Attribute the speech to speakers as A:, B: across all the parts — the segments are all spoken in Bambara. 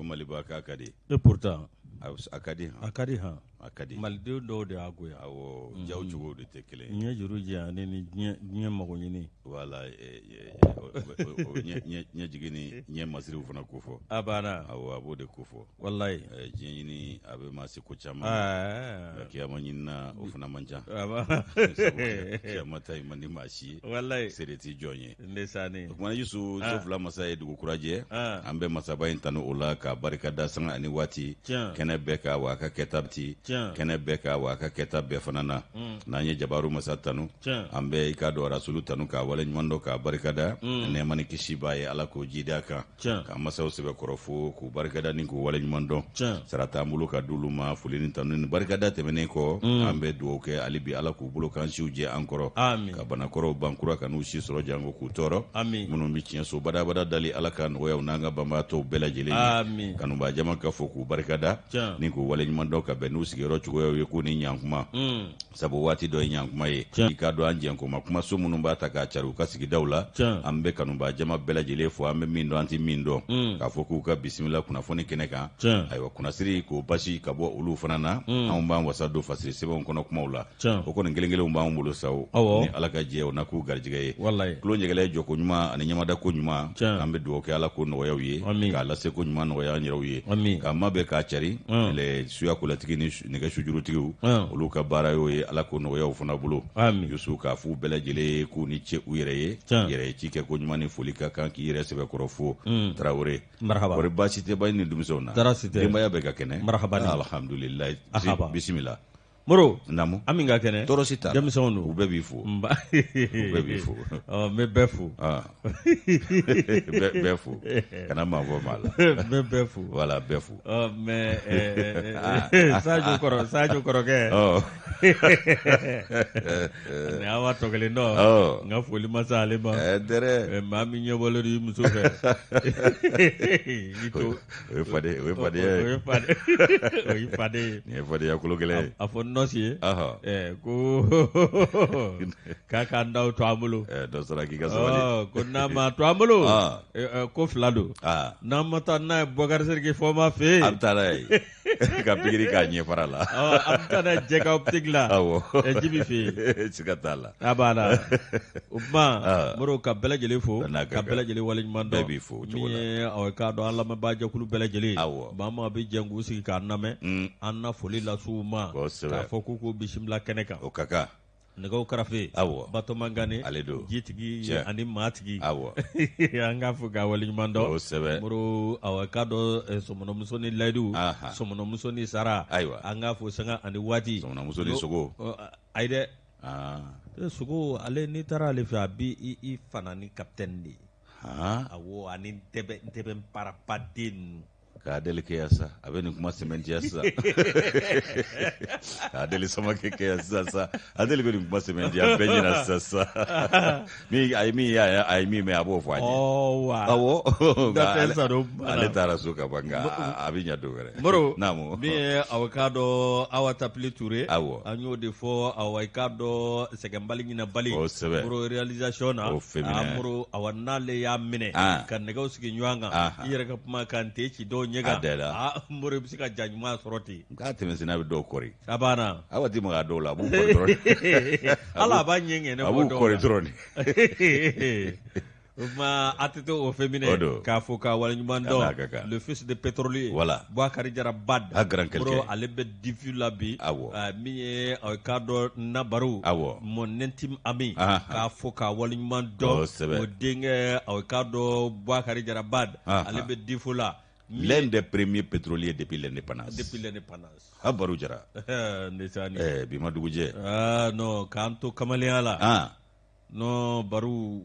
A: Ko Maliba k'a ka di.
B: Et pourtant.
A: A ka di han.
B: A ka di han.
A: A ka di.
B: Maliden dɔw de y'a goya.
A: Awɔ, jaw cogo de tɛ kelen ye.
B: Ɲɛ juru jɛ ani ni diɲɛ mago ɲini.
A: Voilà, ɲɛjigi ni ɲɛ masiriw fana ko fɔ.
B: A banna.
A: Awɔ, a b'o de ko fɔ.
B: Walayi.
A: Diɲɛ ɲini a bɛ maa se ko caman. Nka kiyama ɲini na, o fana man ca. Kiyama ta in man di maa si ye.
B: Walayi.
A: Seere tɛ jɔn ye.
B: Ndesaani.
A: O kumana Yusu, so fila masa ye dugu kura jɛ. An bɛ masaba in tanu o la k'a barika da sanga ani waati. Kɛnɛ bɛɛ kan wa a ka kɛta bɛ ten. Kɛnɛ bɛɛ kan wa a ka kɛta bɛɛ fana na. N'an ye jabaru masa tanu, an bɛ i k'a dɔn rasulu tanu k'a waleɲuman dɔn k'a barikada. Nɛɛma ni kisi b'a ye, Ala k'o jidi a kan. K'an masaw sɛbɛkɔrɔ fo k'u barikada ni k'u waleɲuman dɔn. Sara t'an bolo ka d'olu ma, foli ni tanu ni barikada tɛmɛnen kɔ, an bɛ dugawu kɛ hali bi Ala k'u bolo k'an siw jɛ an kɔrɔ. Ka banakɔrɔw ban kura ka n'u si sɔrɔ janko k'u tɔɔrɔ. Minnu bɛ tiɲɛ so badabada dali, Ala ka nɔgɔya u n'an ka banbaatɔw bɛɛ lajɛlen ye. Kanubaa jama ka fo k'u barikada ni k'u waleɲuman dɔn ka bɛn n'u sigiyɔrɔ cogoyaw ye k'u ni ɲankuma. Sabu waati dɔ ye ɲankuma ye. I k'a dɔn an jɛnkoma kumaso minnu b'a ta k'a cari u ka sigidaw la, an bɛ kanubaa jama bɛɛ lajɛlen fo, an bɛ min dɔn an tɛ min dɔn, k'a fɔ k'u ka bisimila kunnafoni kɛnɛ kan. Ayiwa, kunnasiri k'o basi ka bɔ olu fana na, anw b'an wasa don fasiri sɛbɛnw kɔnɔ kumaw la. O kɔni kelen kelenw b'an bolo sa, ni Ala ka jɛ o na k'u garijɛgɛ ye. Tulo ɲɛgɛlɛ jɔko ɲuman ani ɲamada ko ɲuman, an bɛ dugawu kɛ Ala k'o nɔgɔya u ye, k'a lase ko ɲuman nɔgɔya an yɛrɛw ye, k'a mabɛn k'a cari suya kolatigi ni nɛgɛ sujurutigiw, olu ka baara y'o ye, Ala k'o nɔgɔya u fana bolo. Yusu, k'a f'u bɛɛ lajɛlen ye k'u ni ce u yɛrɛ ye, yɛrɛ ye ci kɛ ko ɲuman ni foli ka kan k'i yɛrɛ sɛbɛkɔrɔ fo. Tarawele, kɔri baasi tɛ ba ni denmisɛnw na? Denbaya bɛɛ ka kɛnɛ? Alhamdulilayi. Bisimila.
B: Moro.
A: Naamu.
B: An min ka kɛnɛ.
A: Tɔɔrɔ si t'a la.
B: Denmisɛnw don.
A: U bɛɛ b'i fo. U bɛɛ b'i fo.
B: N bɛ bɛɛ fo.
A: Bɛɛ fo. Kana maa bɔ maa la.
B: N bɛ bɛɛ fo.
A: Voilà, bɛɛ fo.
B: Mais Sadio kɔrɔ, Sadio kɔrɔkɛ. Ni Awa tɔ kelen dɔ. N ka foli ma se ale ma.
A: Dɛrɛ.
B: Maa min ɲɛbɔlen don i muso fɛ. I to.
A: O ye faden, o ye fadenya ye.
B: O ye faden, o ye faden ye.
A: Nin ye fadenya kolo gɛlɛn ye.
B: A fɔ nɔsi ye. Ko k'a k'an daw to an bolo.
A: Dɔ sara k'i ka sabali.
B: Ko n'a ma to an bolo. Ko fila don. N'an ma taa n'a ye Bɔkari Sidiki Fɔnba fɛ yen.
A: A bɛ taa n'a ye. Ka pikiri k'a ɲɛ fara la.
B: A bɛ taa n'a ye Jɛka optique la.
A: Awɔ.
B: Jibi fɛ yen.
A: Siga t'a la.
B: A banna. O tuma Moro ka bɛɛ lajɛlen fo ka bɛɛ lajɛlen waleɲuman dɔn.
A: Bɛɛ b'i fo o cogo la.
B: Min ye aw k'a dɔn an lamɛnbaa jɛkulu bɛɛ lajɛlen.
A: Awɔ.
B: Maa maa bɛ jɛn k'u sigi k'an lamɛn. An na foli lase u ma.
A: Kosɛbɛ.
B: K'a fɔ k'u k'u bisimila kɛnɛ kan.
A: O ka kan.
B: Nɛgɛw karafe.
A: Awɔ.
B: Batɔma Gane.
A: Ale don.
B: Jitigi
A: Tiɲɛ.
B: ani maatigi.
A: Awɔ.
B: An k'a fo k'a waleɲuman dɔn.
A: Kosɛbɛ.
B: Moro aw k'a dɔn sɔmɔnɔmuso ni layidu.
A: Aha.
B: Sɔmɔnɔmuso ni sara.
A: Ayiwa.
B: An k'a fo sanga ani waati.
A: Sɔmɔnɔmuso ni sogo.
B: Ayi dɛ. Sogo ale n'i taara ale fɛ a bɛ i fana ni capitaine de ye. Awɔ, ani ntɛbɛn parapaden ninnu.
A: K'a deli kɛ yan sa, a bɛ nin kuma sɛmɛntiya sisan. K'a deli Samakɛ kɛ yan sisan sa, a deli bɛ nin kuma sɛmɛntiya bɛɛ ɲɛna sisan sa. Min a ye min ye, a ye min mɛn, a b'o fɔ an ye. Awɔ. Ale taara so ka ban, nka a bɛ ɲɛ don wɛrɛ.
B: Moro,
A: naamu.
B: Min ye aw k'a dɔn Awa Tapili Ture.
A: Awɔ.
B: An y'o de fɔ, awa i k'a dɔn sɛgɛnbali ɲinɛbali.
A: Kosɛbɛ.
B: Moro réalisation na.
A: O féminin.
B: Moro, awa n'ale y'a minɛ. Ka nɛgɛw sigi ɲɔgɔn kan. I yɛrɛ ka kuma kan ten ci dɔw ɲɛ kan.
A: A da la.
B: Moro, i bɛ se ka ja ɲuman sɔrɔ ten.
A: K'a tɛmɛsenna bɛ dɔw kɔri.
B: A banna.
A: Awa ti maga dɔw la, a b'u kɔri dɔrɔn.
B: Ala a b'a ɲɛ ŋɛnɛ
A: A b'u kɔri dɔrɔn.
B: O tuma ATT o fɛn minɛ k'a fɔ k'a waleɲuman dɔn, le fils de pétrolier,
A: voilà,
B: Bouakari Jara Bad,
A: a grand quelqu'un,
B: Moro ale bɛ diffus la bi,
A: awɔ,
B: min ye k'a dɔn Nabaru,
A: awɔ,
B: mon intime ami, k'a fɔ k'a waleɲuman dɔn,
A: kosɛbɛ,
B: o denkɛ k'a dɔn Bouakari Jara Bad, ale bɛ diffus la.
A: L'un des premiers pétroliers depuis l'indépendance.
B: Depuis l'indépendance.
A: Ha Baru Jara.
B: Ndeysaan.
A: Bi ma dugu jɛ.
B: Ah non, k'an to kamalenya la. Non Baru,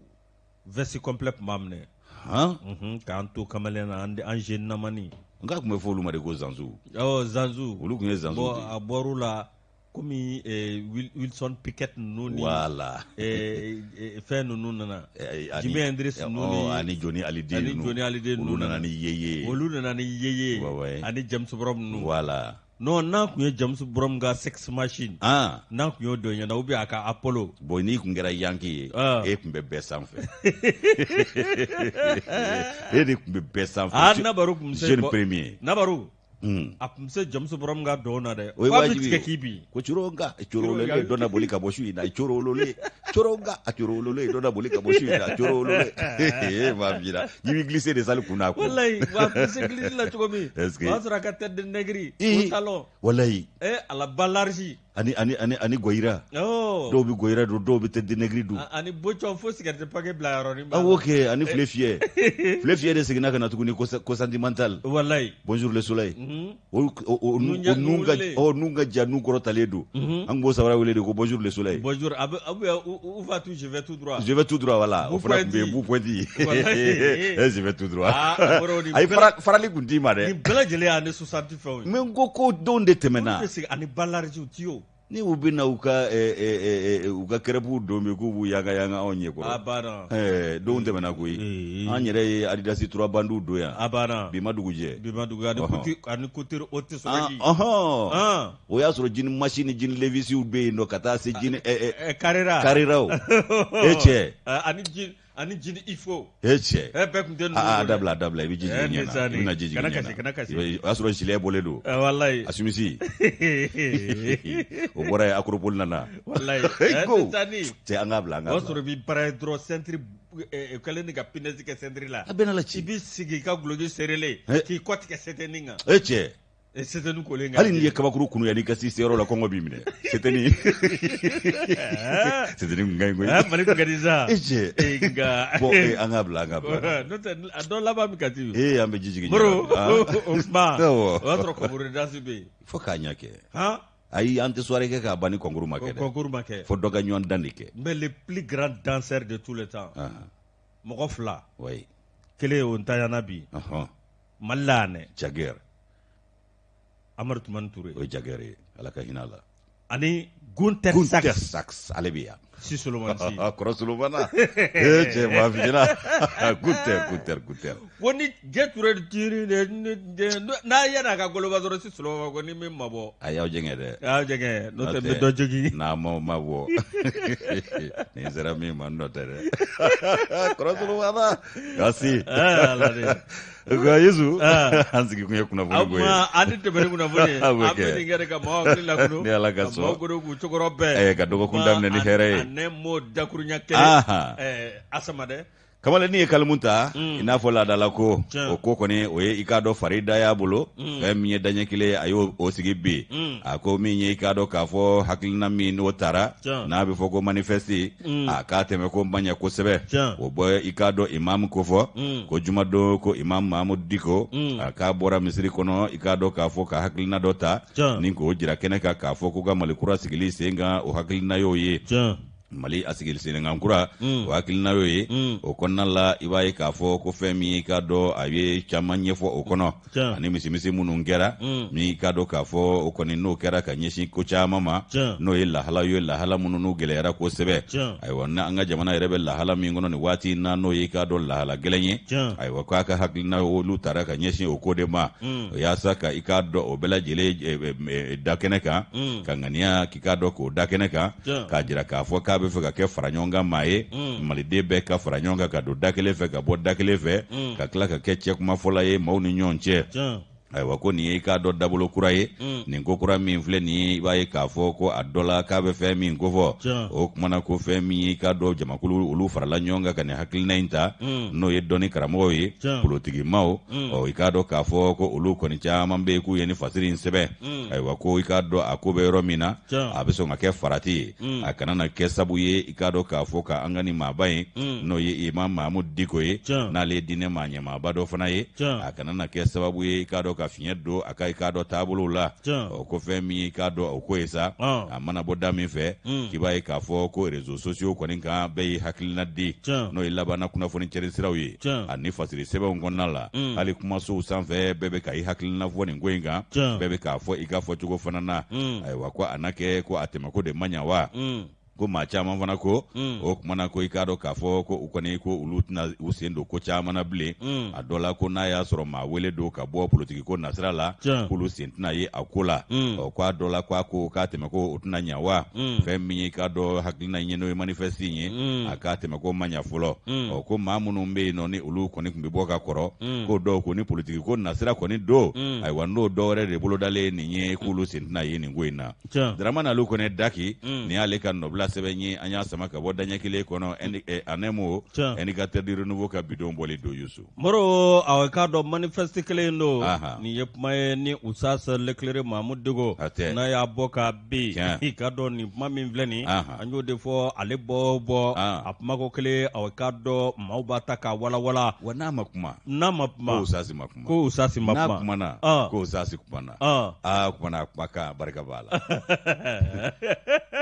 B: veste complet tun b'a minɛ.
A: Han?
B: K'an to kamalenya la, an jeune namani.
A: N k'a tun bɛ fɔ olu ma de ko Zanzu.
B: Awɔ, Zanzu.
A: Olu tun ye Zanzu de ye.
B: Bon, a bɔr'u la komi Wilson Pickett ninnu ni.
A: Voilà.
B: Fɛn ninnu nana. Jimi Hendrix ninnu ni.
A: Ani Johnny Hallyday ninnu.
B: Ani Johnny Hallyday ninnu.
A: Olu nana ni yeye.
B: Olu nana ni yeye. Ani James Brown ninnu.
A: Voilà.
B: Non, n'a tun ye James Brown ka Sex Machine n'a tun y'o don ɲɛna ou bien a ka Apollo.
A: Bon, n'i tun kɛra yankee ye, e tun bɛ bɛɛ sanfɛ, e de tun bɛ bɛɛ sanfɛ.
B: Ah, Nabaru tun bɛ se
A: jeune premier.
B: Nabaru, a tun bɛ se James Brown ka dɔn na dɛ.
A: O ye
B: F'a bɛ
A: wajibi
B: tigɛ
A: ye.
B: k'i bin.
A: Ko coronga corolole dɔ na boli ka bɔ su in na, corolole coronga a corolole dɔ na boli ka bɔ su in na, corolole. E b'a bira i b'i glisser de sali kun n'a kun.
B: Walayi, wa a tun bɛ se glisse la cogo min.
A: Est-ce que
B: O y'a sɔrɔ a ka tête de nègre, o talon.
A: Walayi.
B: Eh, a la ba large.
A: Ani gɔyira.
B: Oh.
A: Dɔw bɛ gɔyira don, dɔw bɛ tête de nègre don.
B: Ani bocɔn fo cigarette paquet bila yɔrɔnin b'a
A: Awɔ
B: la.
A: Kɛ ani file fiyɛ, file fiyɛ de seginna ka na tuguni ko sentimental.
B: Walayi.
A: Bonjour le soleil. O
B: Nun ja-
A: nun ka
B: nun wulilen.
A: Ɔ, nun ka ja, nun kɔrɔtalen don. An tun b'o sabara wele de ko bonjour le soleil.
B: Bonjour, a bɛ ou va tout, je vais tout droit.
A: Je vais tout droit, voilà. O
B: Bout
A: fana tun bɛ yen,
B: pointi.
A: bout pointi.
B: Walayi.
A: Eh, je vais tout droit.
B: Ah, o bɔra o ni
A: Ayi,
B: bɛɛ-
A: farali kun t'i ma
B: Nin
A: dɛ.
B: bɛɛ lajɛlen ye année 60 fɛnw ye.
A: Mais n ko donw de tɛmɛna.
B: Olu bɛ segin ani ba large tiyo.
A: Ni u bɛ na u ka ɛ, ɛ, ɛ, ɛ, u ka crêpe don bi k'u b'u yanga yanga anw ɲɛ
B: A
A: kɔrɔ.
B: banna.
A: Donw tɛmɛna koyi.
B: Ee.
A: An yɛrɛ ye Adidas 3 bandiw don yan.
B: A banna.
A: Bi ma dugu jɛ.
B: Bi ma dugu ani couture, ani couture haute
A: Ah,
B: sɔrɔli.
A: ɔhɔn.
B: Ah.
A: O y'a sɔrɔ jean machine ni jean Levisw bɛ yen nɔ ka taa se jean
B: Carrera.
A: Carreraw. E cɛ.
B: Ani jean ifo.
A: E cɛ.
B: Bɛɛ tun tɛ ninnu
A: Aa,
B: don dɛ.
A: dabila, dabila, i bɛ ji jigin ɲɛ na.
B: Sani.
A: I bɛna ji jigin
B: Kana
A: ɲɛ
B: kasi,
A: na.
B: kana kasi.
A: O y'a sɔrɔ gilet bɔlen don.
B: Walayi.
A: A simisi. O bɔra yen, Acropole nana.
B: Walayi.
A: Ko.
B: Sani.
A: Cɛ, an k'a bila, an
B: O
A: k'a
B: y'a
A: bila.
B: sɔrɔ i bɛ baara ye dɔrɔn ceinture o kɛlen de ka punaise kɛ ceinture la.
A: A bɛɛ n'a la
B: I
A: ci.
B: b'i sigi i ka guloki serelen k'i kɔ tigɛ setɛnin kan.
A: E cɛ.
B: Setɛnin kolen kan.
A: Hali n'i ye kabakuru kunu yanni i ka s'i seyɔrɔ la, kɔngɔ b'i minɛ. Setɛni. Setɛni kun ka ɲi koyi.
B: Mali kun ka di sa.
A: E cɛ.
B: Nka.
A: Bon, an k'a bila, an k'a bila.
B: N'o tɛ a dɔ laban bɛ ka di.
A: Ee, an bɛ ji jigin ɲɛ
B: Moro,
A: na. Ah.
B: o kuma.
A: Awɔ.
B: O y'a sɔrɔ concours de danse bɛ yen.
A: Fo k'a ɲɛ kɛ.
B: Han?
A: Ayi, an tɛ soirée kɛ k'a ban ni concours ma kɛ dɛ.
B: Concours ma kɛ.
A: Fo dɔ ka ɲɔgɔn dan de kɛ.
B: Mais le plus grand danseur de tous les temps. Mɔgɔ fila.
A: Oui.
B: Kelen o ntanyana bi. Mali la yan dɛ.
A: Jagger.
B: Amadu Tumani Ture.
A: O ye Jagger ye. Ala ka hinɛ a la.
B: Ani Gunther
A: Gunther
B: Sachs.
A: Sachs, ale bɛ yan.
B: Si Solomani si.
A: Kɔrɔ Solomana. E cɛ, maa fitina. Gunther, Gunther, Gunther.
B: Ko ni Jɛ Ture tiri de n'a yɛlɛ a ka goloba dɔrɔn, si Solomani ko ni min ma bɔ.
A: A y'aw jɛngɛ dɛ.
B: A y'aw jɛngɛ, n'o tɛ n bɛ dɔ jogin.
A: N'a ma bɔ. Nin sera min ma, n nɔ tɛ dɛ. Kɔrɔ Solomana. Merci.
B: Ala de.
A: Nka Yesu, an sigi kun ye kunnafoni
B: Aw
A: ko ye.
B: kuma an ni tɛmɛ ni kunnafoni ye.
A: A b'o
B: An
A: kɛ.
B: bɛ nin kɛ de ka maaw hakili lakunu.
A: Ni Ala ka
B: Ka
A: sɔn.
B: maaw kodo k'u cokɔrɔ bɛɛ.
A: Ka dɔgɔkun daminɛ ni hɛrɛ ye.
B: A ne m'o dakuruɲɛ kelen. Asama dɛ.
A: Kamalen ye kalimu ta, i n'a fɔ laadala ko
B: Tiɲɛ.
A: o ko kɔni, o ye i k'a dɔn fari da y'a bolo. Fɛn min ye daɲɛ kelen, a y'o o sigi bi. A ko min ye i k'a dɔn k'a fɔ hakilina min n'o taara, n'a bɛ fɔ ko manifeste, a k'a tɛmɛ ko man ɲɛ kosɛbɛ. O bɔ i k'a dɔn imam ko fɔ ko jumadon ko imam Mahamudu Diko, a k'a bɔra misiri kɔnɔ, i k'a dɔn k'a fɔ ka hakilina dɔ ta ni k'o jira kɛnɛ kan k'a fɔ ko ka Mali kura sigili sen kan, o hakilina y'o ye. Mali a sigili senkan kura, o hakilina y'o ye. O kɔnɔna la, i b'a ye k'a fɔ ko fɛn min i k'a dɔn a ye caman ɲɛfɔ o kɔnɔ, ani misimisi minnu kɛra min i k'a dɔn k'a fɔ o kɔni n'o kɛra ka ɲɛsin ko caman ma, n'o ye lahala ye, lahala minnu n'u gɛlɛyara kosɛbɛ. Ayiwa, n'an ka jamana yɛrɛ bɛ lahala min kɔnɔ nin waati in na, n'o ye i k'a dɔn lahala gɛlɛn ye. Ayiwa, k'a ka hakilina olu taara ka ɲɛsin o ko de ma, yaasa ka i k'a dɔn o bɛɛ lajɛlen da kɛnɛ kan, ka ŋaniya k'i k'a dɔn k'o da kɛnɛ kan, k'a jira k'a fɔ k'a bɛ fɛ ka kɛ fara ɲɔgɔn kan maa ye, maliden bɛɛ ka fara ɲɔgɔn kan ka don da kelen fɛ ka bɔ da kelen fɛ, ka tila ka kɛ cɛkumafɔla ye maaw ni ɲɔgɔn cɛ. Ayiwa, ko nin ye i k'a dɔn dabolo kura ye. Nin ko kura min filɛ nin ye, i b'a ye k'a fɔ ko a dɔ la k'a bɛ fɛn min kofɔ, o kumana ko fɛn min ye i k'a dɔn jamakulu olu farala ɲɔgɔn kan ka nin hakilina in ta, n'o ye dɔnni karamɔgɔw ye, polotigimaw. Ɔ, i k'a dɔn k'a fɔ ko olu kɔni caman bɛ yen k'u ye ni fasiri in sɛbɛn. Ayiwa, ko i k'a dɔn a ko bɛ yɔrɔ min na, a bɛ sɔn ka kɛ farati ye, a kana na kɛ sabu ye i k'a dɔn k'a fɔ ka an ka nin maaba in, n'o ye Imam Mahamudu Diko ye, n'ale ye diinɛ maa ɲɛmaaba dɔ fana ye, a kana na kɛ sababu ye i k'a dɔn ka fiɲɛ don a ka i k'a dɔn taabolow la. Ɔ, ko fɛn min i k'a dɔn o ko ye sa, a mana bɔ da min fɛ, k'i b'a ye k'a fɔ ko réseaux sociaux kɔni kan, bɛɛ y'i hakilina di, n'o ye labanna kunnafoni cɛri siraw ye, ani fasiri sɛbɛnw kɔnɔna la, hali kumasow sanfɛ, bɛɛ bɛ ka i hakilina fɔ nin ko in kan, bɛɛ bɛ k'a fɔ i ka fɔcogo fana na. Ayiwa, ko a na kɛ ko a tɛmɛko de man ɲa wa. Ko maa caman fana ko o tuma na ko i k'a dɔn k'a fɔ ko u kɔni ko olu tɛna u sen don ko caman na bilen. A dɔ la ko n'a y'a sɔrɔ maa wele don ka bɔ politiki ko nasira la, k'olu sen tɛna ye a ko la. Ɔ, ko a dɔ la ko a ko k'a tɛmɛ ko o tɛna ɲa wa? Fɛn min ye i k'a dɔn hakilina ye, n'o ye manifeste in ye, a k'a tɛmɛ ko ma ɲa fɔlɔ. Ɔ, ko maa minnu bɛ yen nɔ ni olu kɔni tun bɛ bɔ ka kɔrɔ, ko dɔw ko ni politiki ko nasira kɔni don, ayiwa, n'o dɔ wɛrɛ de bolodalen ye nin ye, k'olu sen tɛna ye nin ko in na. Dramane Alu Kɔnɛ Daki, nin y'ale ka nɔbila sɛbɛn ye. An y'a sama ka bɔ daɲɛ kelen kɔnɔ, ANEM, Indicateur du renouveau ka bidon bɔli don, Yusu.
B: Moro, aw k'a dɔn manifeste kelen in don. Nin ye kuma ye ni Oustaz Leclerc Mahamudu Diko n'a y'a bɔ ka bin. I k'a dɔn nin kuma min filɛ nin, an y'o de fɔ, ale bɔ bɔ a kumako kelen, aw k'a dɔn maaw b'a ta k'a walawala.
A: Wa n'a ma kuma,
B: n'a ma kuma,
A: ko Oustaz ma kuma,
B: ko Oustaz ma
A: kuma, n'a kumana, ko Oustaz kumana. Aa, kumana, a kumakan barika b'a la.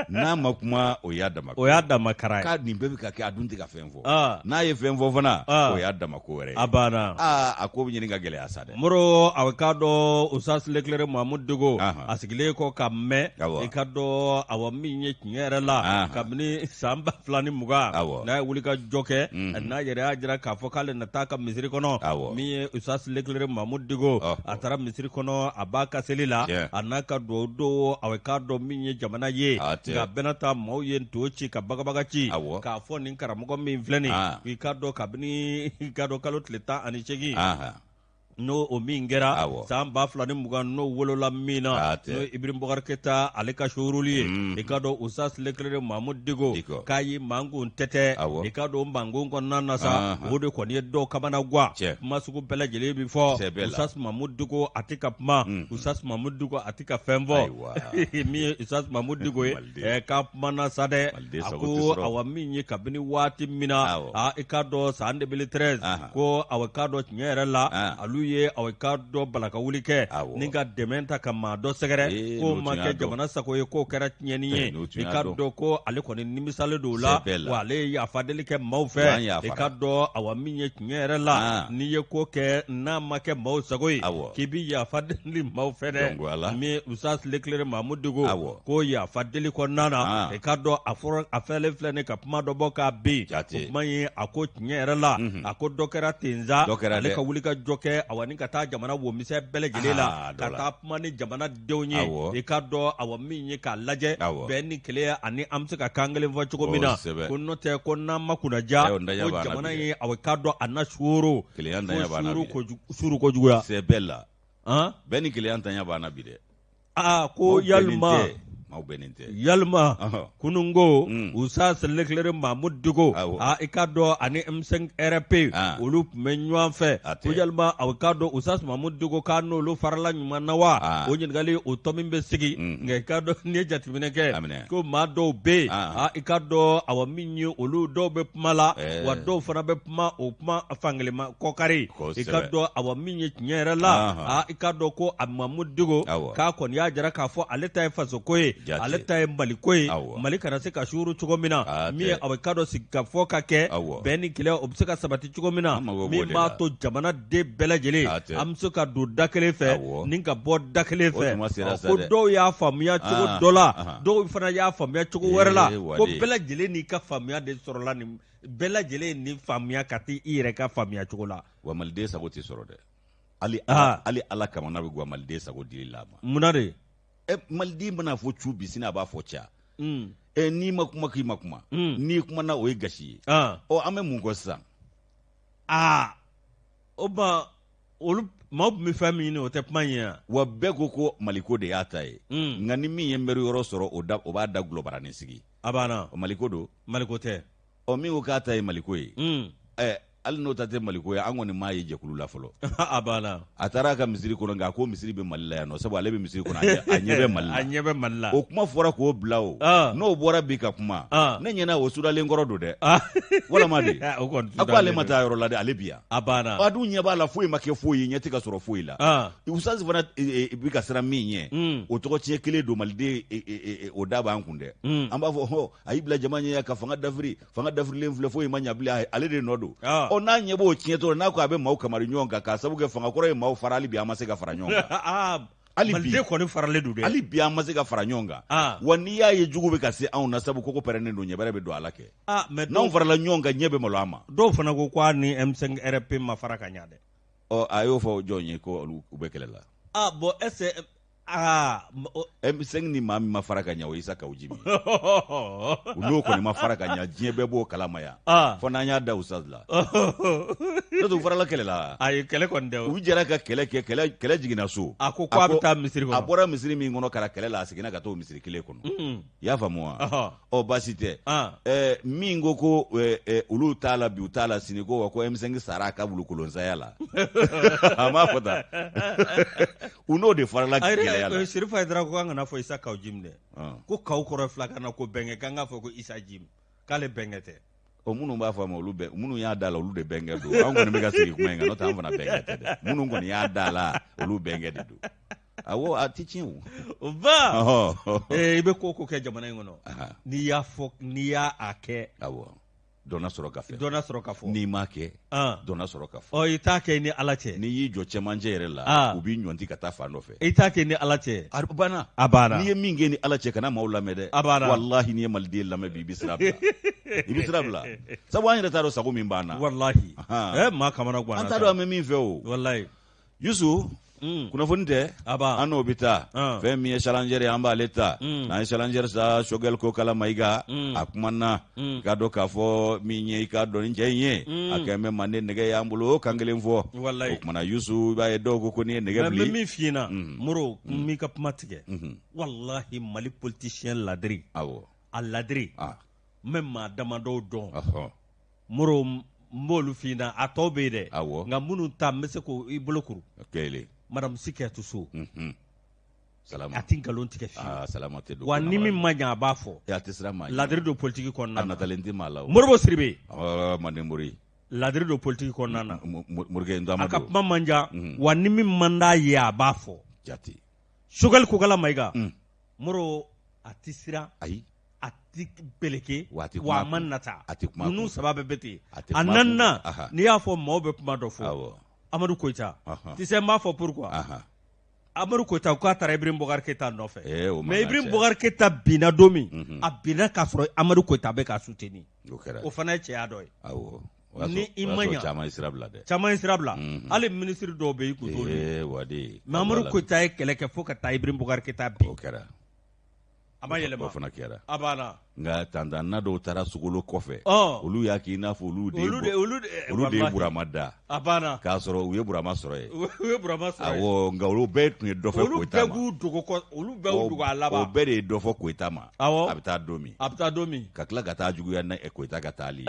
A: N'a ma kuma, o y'a dama
B: o y'a dama kara ye.
A: K'a nin bɛɛ bɛ ka kɛ, a dun tɛ ka fɛn fɔ. N'a ye fɛn fɔ fana, o y'a dama ko wɛrɛ ye.
B: A banna.
A: Aa, a ko bɛ ɲini ka gɛlɛya sa dɛ.
B: Moro, a k'a dɔn Oustaz Leclerc Mahamudu Diko a sigilen kɔ ka mɛn, i k'a dɔn, awa, min ye tiɲɛ yɛrɛ la, kabini san 2020 n'a ye wuli ka jɔ kɛ, n'a yɛrɛ y'a jira k'a fɔ k'ale na taa ka misiri kɔnɔ, min ye Oustaz Leclerc Mahamudu Diko, a taara misiri kɔnɔ, a b'a ka seli la, a n'a ka dugawu don, a k'a dɔn min ye jamana ye. Nka bɛɛ n'a ta, maaw ye nto ci ka bagabaga ci k'a fɔ nin karamɔgɔ min filɛ nin, i k'a dɔn kabini i k'a dɔn kalo tile 18, n'o o min kɛra san 2020, n'o wolola min na, n'o Ibrahim Boubacar Keita ale ka suuruli ye, i k'a dɔn Oustaz Leclerc Mahamudu Diko k'a ye mankun tɛtɛ. I k'a dɔn mankun kɔnɔna na sa, o de kɔni ye dɔw kamana gan. Kuma sugu bɛɛ lajɛlen bɛ fɔ. Oustaz Mahamudu Diko a tɛ ka kuma, Oustaz Mahamudu Diko a tɛ ka fɛn fɔ. Min ye Oustaz Mahamudu Diko ye, k'a kumana sa dɛ. A ko awa, min ye kabini waati min na, i k'a dɔn san 2013, ko awa, k'a dɔn tiɲɛ yɛrɛ la, olu ye, awa, k'a dɔn balaka wuli kɛ ni ka dɛmɛ ta ka maa dɔ sɛgɛrɛ, k'o ma kɛ jamana sago ye, k'o kɛra tiɲɛni ye. I k'a dɔn ko ale kɔni nimisalen don o la, wa ale ye yafa deli kɛ maaw fɛ. I k'a dɔn, awa, min ye tiɲɛ yɛrɛ la, n'i ye ko kɛ n'a ma kɛ maaw sago ye, k'i bɛ yafa deli maaw fɛ dɛ. Min ye Oustaz Leclerc Mahamudu Diko, ko yafa deli kɔnɔna na, i k'a dɔn a fɔra a fɛlen filɛ nin ka kuma dɔ bɔ k'a bin. O kuma ye, a ko tiɲɛ yɛrɛ la, a ko dɔ kɛra tenza, ale ka wuli ka jɔ kɛ, awa, ni ka taa jamana womisɛn bɛɛ lajɛlen la, ka taa kuma ni jamanadenw ye. I k'a dɔn, awa, min ye k'a lajɛ bɛn ni kelenya ani an bɛ se ka kan kelen fɔ cogo min na, ko n'o tɛ, ko n'an ma kunnaja, ko jamana ye, awa, k'a dɔn a na suuru suuru kojuguya.
A: Sɛbɛ la, bɛn ni kelenya ntanya b'an na bi dɛ.
B: Aa, ko yalima
A: maaw bɛnnen tɛ.
B: Yalima kununko Oustaz Leclerc Mahamudu Diko, aa, i k'a dɔn ani M5 RP olu tun bɛ ɲɔgɔn fɛ, ko yalima, a k'a dɔn Oustaz Mahamudu Diko k'a n'olu farala ɲuman na wa? O ɲininkali o tɔ min bɛ sigi. Nka i k'a dɔn n'i ye jateminɛ kɛ, ko maa dɔw bɛ yen, aa, i k'a dɔn, awa, min ye olu dɔw bɛ kuma la, wa dɔw fana bɛ kuma o kuma fankelen ma kɔkari. I k'a dɔn, awa, min ye tiɲɛ yɛrɛ la, aa, i k'a dɔn ko a Mahamudu Diko k'a kɔni y'a jira k'a fɔ ale ta ye fasoko ye, ale ta ye Maliko ye, Mali kana se ka suuru cogo min na, min ye, awa, k'a dɔn sigikafɔ ka kɛ, bɛn ni kelenya o bɛ se ka sabati cogo min na, min b'a to jamanaden bɛɛ lajɛlen an bɛ se ka don da kelen fɛ ni ka bɔ da kelen fɛ. Ko dɔw y'a faamuya cogo dɔ la, dɔw fana y'a faamuya cogo wɛrɛ la, ko bɛɛ lajɛlen n'i ka faamuya de sɔrɔla nin bɛɛ lajɛlen ni faamuya ka taa i yɛrɛ ka faamuya cogo la.
A: Wa maliden sago tɛ sɔrɔ dɛ. Hali hali Ala kamana bɛ gwan maliden sago dili la ma.
B: Munna de?
A: Ɛ, maliden mana fɔ cu bi, sini a b'a fɔ ca. Ɛ, n'i ma kuma, k'i ma kuma, n'i kumana, o ye gasi ye. Ɔ, an bɛ mun kɔ sisan?
B: Aa, o ma olu maaw tun bɛ fɛn min ɲini, o tɛ kuma in ye
A: wa? Bɛɛ ko ko maliko de y'a ta ye, nka ni min ye nbɛri yɔrɔ sɔrɔ, o da o b'a da gulɔbaranin sigi.
B: A banna.
A: O maliko don.
B: Maliko tɛ.
A: Ɔ, min ko k'a ta ye maliko ye, ɛ, hali n'o ta tɛ maliko ye, an kɔni m'a ye jɛkulu la fɔlɔ.
B: A banna.
A: A taara a ka misiri kɔnɔ, nka a ko misiri bɛ Mali la yan nɔ, sabu ale bɛ misiri kɔnɔ, a ɲɛ bɛ Mali la.
B: A ɲɛ bɛ Mali la.
A: O kuma fɔra k'o bila o, n'o bɔra bi ka kuma, ne ɲɛna o sudalen kɔrɔ don dɛ, walama de a ko ale ma taa yɔrɔ la dɛ, ale bi yan.
B: A banna.
A: A dun ɲɛ b'a la, foyi ma kɛ foyi ye, ɲɛ tɛ ka sɔrɔ foyi la. Oustaz fana bɛ ka siran min ɲɛ, o tɔgɔ tiɲɛ kelen don maliden, o da b'an kun dɛ. An b'a fɔ hɔ, a y'i bila jama ɲɛ ka fanga dafiri, fanga dafirilen filɛ, foyi ma ɲa bilen, ale de nɔ don. Ɔ, n'a ɲɛ b'o tiɲɛtɔ, n'a ko a bɛ maaw kamari ɲɔgɔn kan k'a sababu kɛ fanga kɔrɔ ye maaw fara, hali bi an ma se ka fara ɲɔgɔn kan. Hali bi
B: Maliden kɔni faralen don dɛ.
A: Hali bi an ma se ka fara ɲɔgɔn kan.
B: Ah.
A: Wa n'i y'a ye jugu bɛ ka se anw na, sabu koko pɛrɛnnen don, ɲɛ bɛrɛ bɛ don a la kɛ.
B: Ah, mais
A: n'anw farala ɲɔgɔn kan, ɲɛ bɛ malo an ma.
B: Dɔw fana ko k'a ni M5 RFP ma fara ka ɲa dɛ.
A: Ɔ, a y'o fɔ jɔn ye ko olu u bɛ kɛlɛ la?
B: Ah bon, est ce que aa
A: M5 ni maa min ma fara ka ɲa, o ye Isa Kawu Jimi ye. U n'o kɔni ma fara ka ɲa, diɲɛ bɛɛ b'o kalama yan. Fo n'an y'a da Ustaz la. N'o tɛ, u farala kɛlɛ la.
B: Ayi, kɛlɛ kɔni tɛ o.
A: U jɛra ka kɛlɛ kɛ, kɛlɛ jiginna so.
B: A ko k'a bɛ taa misiri kɔnɔ.
A: A bɔra misiri min kɔnɔ ka na kɛlɛ la, a seginna ka taa o misiri kelen kɔnɔ. I y'a faamu wa? Ɔ, baasi tɛ. Min ko ko olu t'a la bi, u t'a la sini, ko wa ko M5 sara a ka wulukolonsaya la, a m'a fɔ tan, u n'o de farala gɛlɛya la.
B: Serifu Hayidara ko k'an kana fɔ Isa Kawu Jim dɛ. Ko Kawu kɔrɔ filakan na ko bɛnkɛ, k'an k'a fɔ ko Isa Jim, k'ale bɛnkɛ tɛ.
A: Ɔ, minnu b'a fɔ a ma, olu bɛ minnu y'a da la, olu de bɛnkɛ don. An kɔni bɛ ka segin kuma in kan, n'o tɛ an fana bɛnkɛ tɛ dɛ. Minnu kɔni y'a da la, olu bɛnkɛ de don. Awɔ, a tɛ tiɲɛ
B: o. Ba, i bɛ ko o ko kɛ jamana in kɔnɔ, n'i y'a fɔ, n'i y'a a kɛ.
A: Awɔ, dɔ na sɔrɔ ka fɛ.
B: Dɔ na sɔrɔ ka fɔ.
A: N'i m'a kɛ, dɔ na sɔrɔ ka fɔ.
B: Ɔ, i t'a kɛ i ni Ala cɛ.
A: N'i y'i jɔ cɛmancɛ yɛrɛ la, u b'i ɲɔnti ka taa fan dɔ fɛ.
B: I t'a kɛ i ni Ala cɛ.
A: A banna.
B: A banna.
A: N'i ye min kɛ ni Ala cɛ, kana maaw lamɛn dɛ.
B: A banna.
A: Walahi, n'i ye maliden lamɛn bi, i bɛ sira bila. I bɛ sira bila. Sabu an yɛrɛ t'a dɔn sago min b'an na.
B: Walahi. Maa kamana
A: ganna. An t'a dɔn an bɛ min fɛ o.
B: Walahi.
A: Yusu, kunnafoni tɛ, an n'o bɛ taa. Fɛn min ye Challenger ye, an b'ale ta. N'an ye Challenger sa, Choguel Kokala Mayiga a kumana. I k'a dɔn k'a fɔ min ye, i k'a dɔn ni cɛ in ye, a kɛn bɛ manden nɛgɛ y'an bolo, kan kelen fɔ. O kumana Yusu, i b'a ye dɔw ko ko n'i ye nɛgɛ
B: bili. N bɛ min f'i ɲɛna Moro, n m'i ka kuma tigɛ. Walahi, Mali politicien ladiri.
A: Awɔ.
B: A ladiri. N bɛ maa damadɔw dɔn. Moro, n b'olu f'i ɲɛna, a tɔw bɛ yen dɛ.
A: Awɔ.
B: Nka minnu ta, n bɛ se k'o i bolo kuru.
A: Kelen.
B: Madame Sikɛtu So.
A: Salama.
B: A tɛ nkalon tigɛ fiyewu.
A: Aa, salama tɛ don.
B: Wa ni min ma ɲɛ, a b'a fɔ.
A: A tɛ siran maa ɲɛ.
B: Ladiri don politiki kɔnɔna na.
A: A natalen tɛ maa la o.
B: Moribo Sidibe.
A: Ɔ, Manden mori.
B: Ladiri don politiki kɔnɔna na.
A: Morikɛ n
B: A ka kuma man jan. Wa ni min man d'a ye, a b'a fɔ.
A: Jate.
B: Choguel Kokala Mayiga. Moro, a tɛ siran.
A: Ayi.
B: A tɛ beleke.
A: Wa a tɛ
B: wa
A: kuma
B: a ma nata.
A: A tɛ kuma.
B: Ninnu saba bɛɛ bɛ ten.
A: A tɛ
B: A
A: kuma.
B: naaninan, n'i y'a fɔ, maaw bɛ kuma dɔ fɔ.
A: Awɔ.
B: Amadu Koyita. Tu sais, n b'a fɔ pourquoi. Amadu Koyita k'a taara Ibrahim Boubacar Keita nɔfɛ.
A: Eh, o
B: mais Ibrahim Boubacar Keita binna don min, a binna k'a sɔrɔ Amadu Koyita bɛ k'a soutenir.
A: O kɛra.
B: O fana ye cɛya dɔ ye.
A: Awɔ.
B: Ni i ma ɲa.
A: Caman ye sira bila dɛ.
B: Caman ye sira bila. Hali minisiri dɔw bɛ yen, i kun t'olu ye.
A: Ee, wade.
B: Mais Amadu Koyita ye kɛlɛ kɛ fo ka taa Ibrahim Boubacar Keita bin.
A: O kɛra.
B: A ma yɛlɛma.
A: O fana kɛra.
B: A banna.
A: Nka tantanna dɔw taara sogolo kɔfɛ. Olu y'a k'i n'a fɔ olu de ye
B: olu de
A: olu de ye Burama da.
B: A banna.
A: K'a sɔrɔ u ye Burama sɔrɔ yen.
B: U ye Burama sɔrɔ yen.
A: Awɔ, nka olu bɛɛ tun ye dɔ fɔ
B: Olu
A: Koyita
B: bɛɛ
A: ma.
B: k'u dogo kɔ, olu bɛɛ y'u dogo a laban.
A: O bɛɛ de ye dɔ fɔ Koyita ma.
B: Awɔ.
A: A bɛ taa don min.
B: A bɛ taa don min.
A: Ka tila ka taa juguya na Koyita ka taali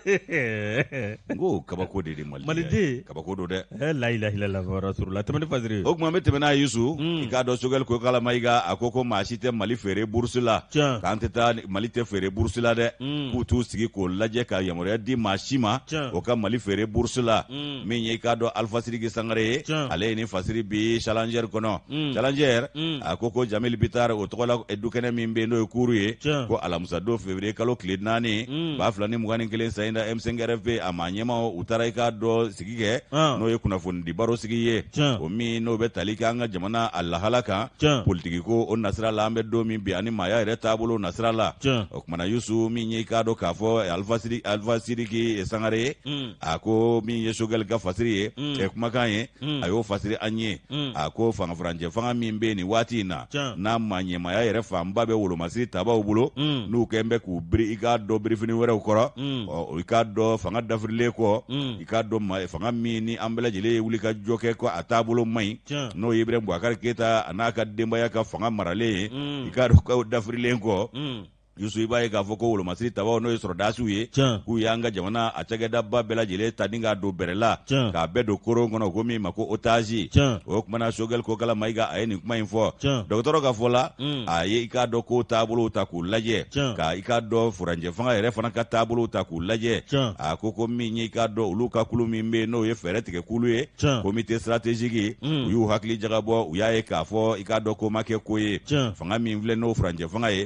A: ye. N ko kabako de Mali.
B: Maliden.
A: Kabako don dɛ.
B: Layilahi rasulula tɛmɛ ni fasiri.
A: O tuma n bɛ tɛmɛ n'a ye Yusu. I k'a dɔn Choguel Kokala Mayiga a ko ko maa si tɛ Mali feere bourse la.
B: Tiɲɛ.
A: K'an tɛ taa Mali tɛ feere bourse la dɛ. K'u t'u sigi k'o lajɛ ka yamaruya di maa si ma.
B: Tiɲɛ.
A: O ka Mali feere bourse la. Min ye i k'a dɔn Alpha Sidiki Sangare ye.
B: Tiɲɛ.
A: Ale ye nin fasiri bi Challenger kɔnɔ. Challenger a ko ko Jamil Bitar o tɔgɔ la dukɛnɛ min bɛ yen, n'o ye kuuru ye.
B: Tiɲɛ.
A: Ko alamisa don février kalo tile 4 2021 san in na, M5 RFP a maa ɲɛmaw u taara i k'a dɔn sigi kɛ. N'o ye kunnafonidi baro sigi ye. O min n'o bɛ tali kɛ an ka jamana a lahala kan. Politiki ko o nasira la, an bɛ don min bi, ani maaya yɛrɛ taabolo nasira la. O kumana Yusu, min ye i k'a dɔn k'a fɔ Alpha Sidiki Sangare ye. A ko min ye Choguel ka fasiri ye, kumakan ye, a y'o fasiri an ye. A ko fanga furancɛ fanga min bɛ yen nin waati in na, n'a maa ɲɛmaaya yɛrɛ fanba bɛ wolomasiri tabaw bolo, n'u kɛn bɛ k'u biri i k'a dɔn birifini wɛrɛw kɔrɔ. Ɔ, i k'a dɔn fanga dafirilen kɔ, i k'a dɔn fanga min ni an bɛɛ lajɛlen ye wuli ka jɔ kɛ ko a taabolo man ɲi, n'o ye Ibrahim Boubacar Keita a n'a ka denbaya ka fanga maralen ye, i k'a dɔn k'o dafirilen kɔ, Yusu, i b'a ye k'a fɔ ko wolomasiri tabaw, n'o ye sɔrɔdasiw ye, k'u y'an ka jamana a cakɛdaba bɛɛ lajɛlen ta ni k'a don bɛrɛ la, k'a bɛɛ don koron kɔnɔ, ko min ma ko otage. O kumana Choguel Kokala Mayiga a ye nin kuma in fɔ. Dɔgɔtɔrɔ ka fɔ la, a ye i k'a dɔn ko taabolow ta k'u lajɛ, ka i k'a dɔn furancɛ fanga yɛrɛ fana ka taabolow ta k'u lajɛ. A ko ko min ye i k'a dɔn olu ka kulu min bɛ yen, n'o ye fɛɛrɛ tigɛ kulu ye, comité stratégique, u y'u hakili jagabɔ, u y'a ye k'a fɔ i k'a dɔn ko ma kɛ ko ye. Fanga min filɛ, n'o furancɛ fanga ye,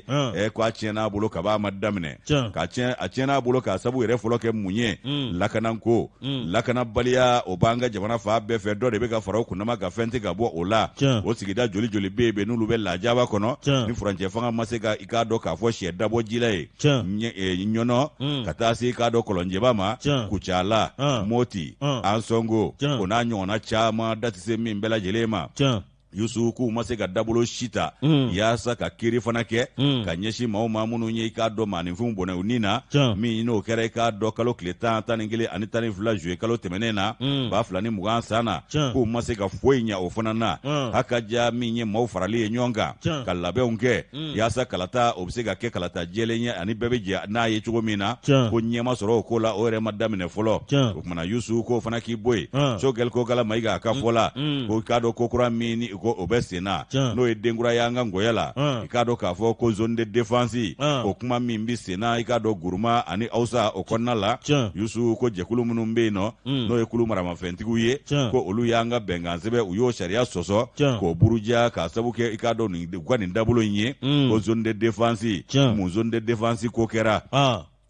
A: ko a tiɲɛna. tiɲɛna a bolo kab'a ma daminɛ ka tiɲɛ a tiɲɛna a bolo k'a sabu yɛrɛ fɔlɔ kɛ mun ye mm. lakananko mm. lakanabaliya o b'an ka jamana fan bɛɛ fɛ dɔ de bɛ ka fara o kundama kan fɛn tɛ ka bɔ o la o sigida joli joli bɛ yen n'olu bɛ lajaba kɔnɔ ni furancɛ fanga ma se ka i k'a dɔn k'a fɔ sɛ dabɔ ji la ye e, ɲɔnɔ mm. ka taa se i k'a dɔn kɔlɔnjɛba ma kucala moti ansɔngo o n'a ɲɔgɔnna caman da tɛ se min bɛɛ lajɛlen ma. Yusu k'u ma se ka dabolo si ta mm. yaasa ka kiri fana kɛ mm. ka ɲɛsin maaw ma minnu ye i k'a dɔn maaninfinw bɔnɛ u ni na min n'o kɛra i k'a dɔn kalo tile 10 11 ani 12 zuye kalo tɛmɛnen na mm. 2020 san na k'u ma se ka foyi ɲɛ o fana na haka ja min ye maaw farali ye ɲɔgɔn kan ka labɛnw kɛ yaasa kalata o bɛ se ka kɛ kalata jɛlen ye ani bɛɛ bɛ jɛ n'a ye cogo min na ko ɲɛ ma sɔrɔ o ko la o yɛrɛ ma daminɛ fɔlɔ o kumana Yusu k'o fana k'i bɔ yen Sogɛli Kokala Mayiga a ka fɔ la ko i k'a dɔn ko kura min ni ko o bɛ sen na n'o ye denkura ye an ka ngɔyɔ la i k'a dɔn k'a fɔ ko zone de défense o kuma min bɛ sen na i k'a dɔn Guruma ani Awusa o kɔnɔna la Yusu ko jɛkulu minnu bɛ yen nɔ n'o ye kulu maramafɛntigiw ye ko olu y'an ka bɛnkan sɛbɛn u y'o sariya sɔsɔ k'o buruja k'a sabu kɛ i k'a dɔn u ka nin dabolo in ye ko zone de défense mun zone de défense ko kɛra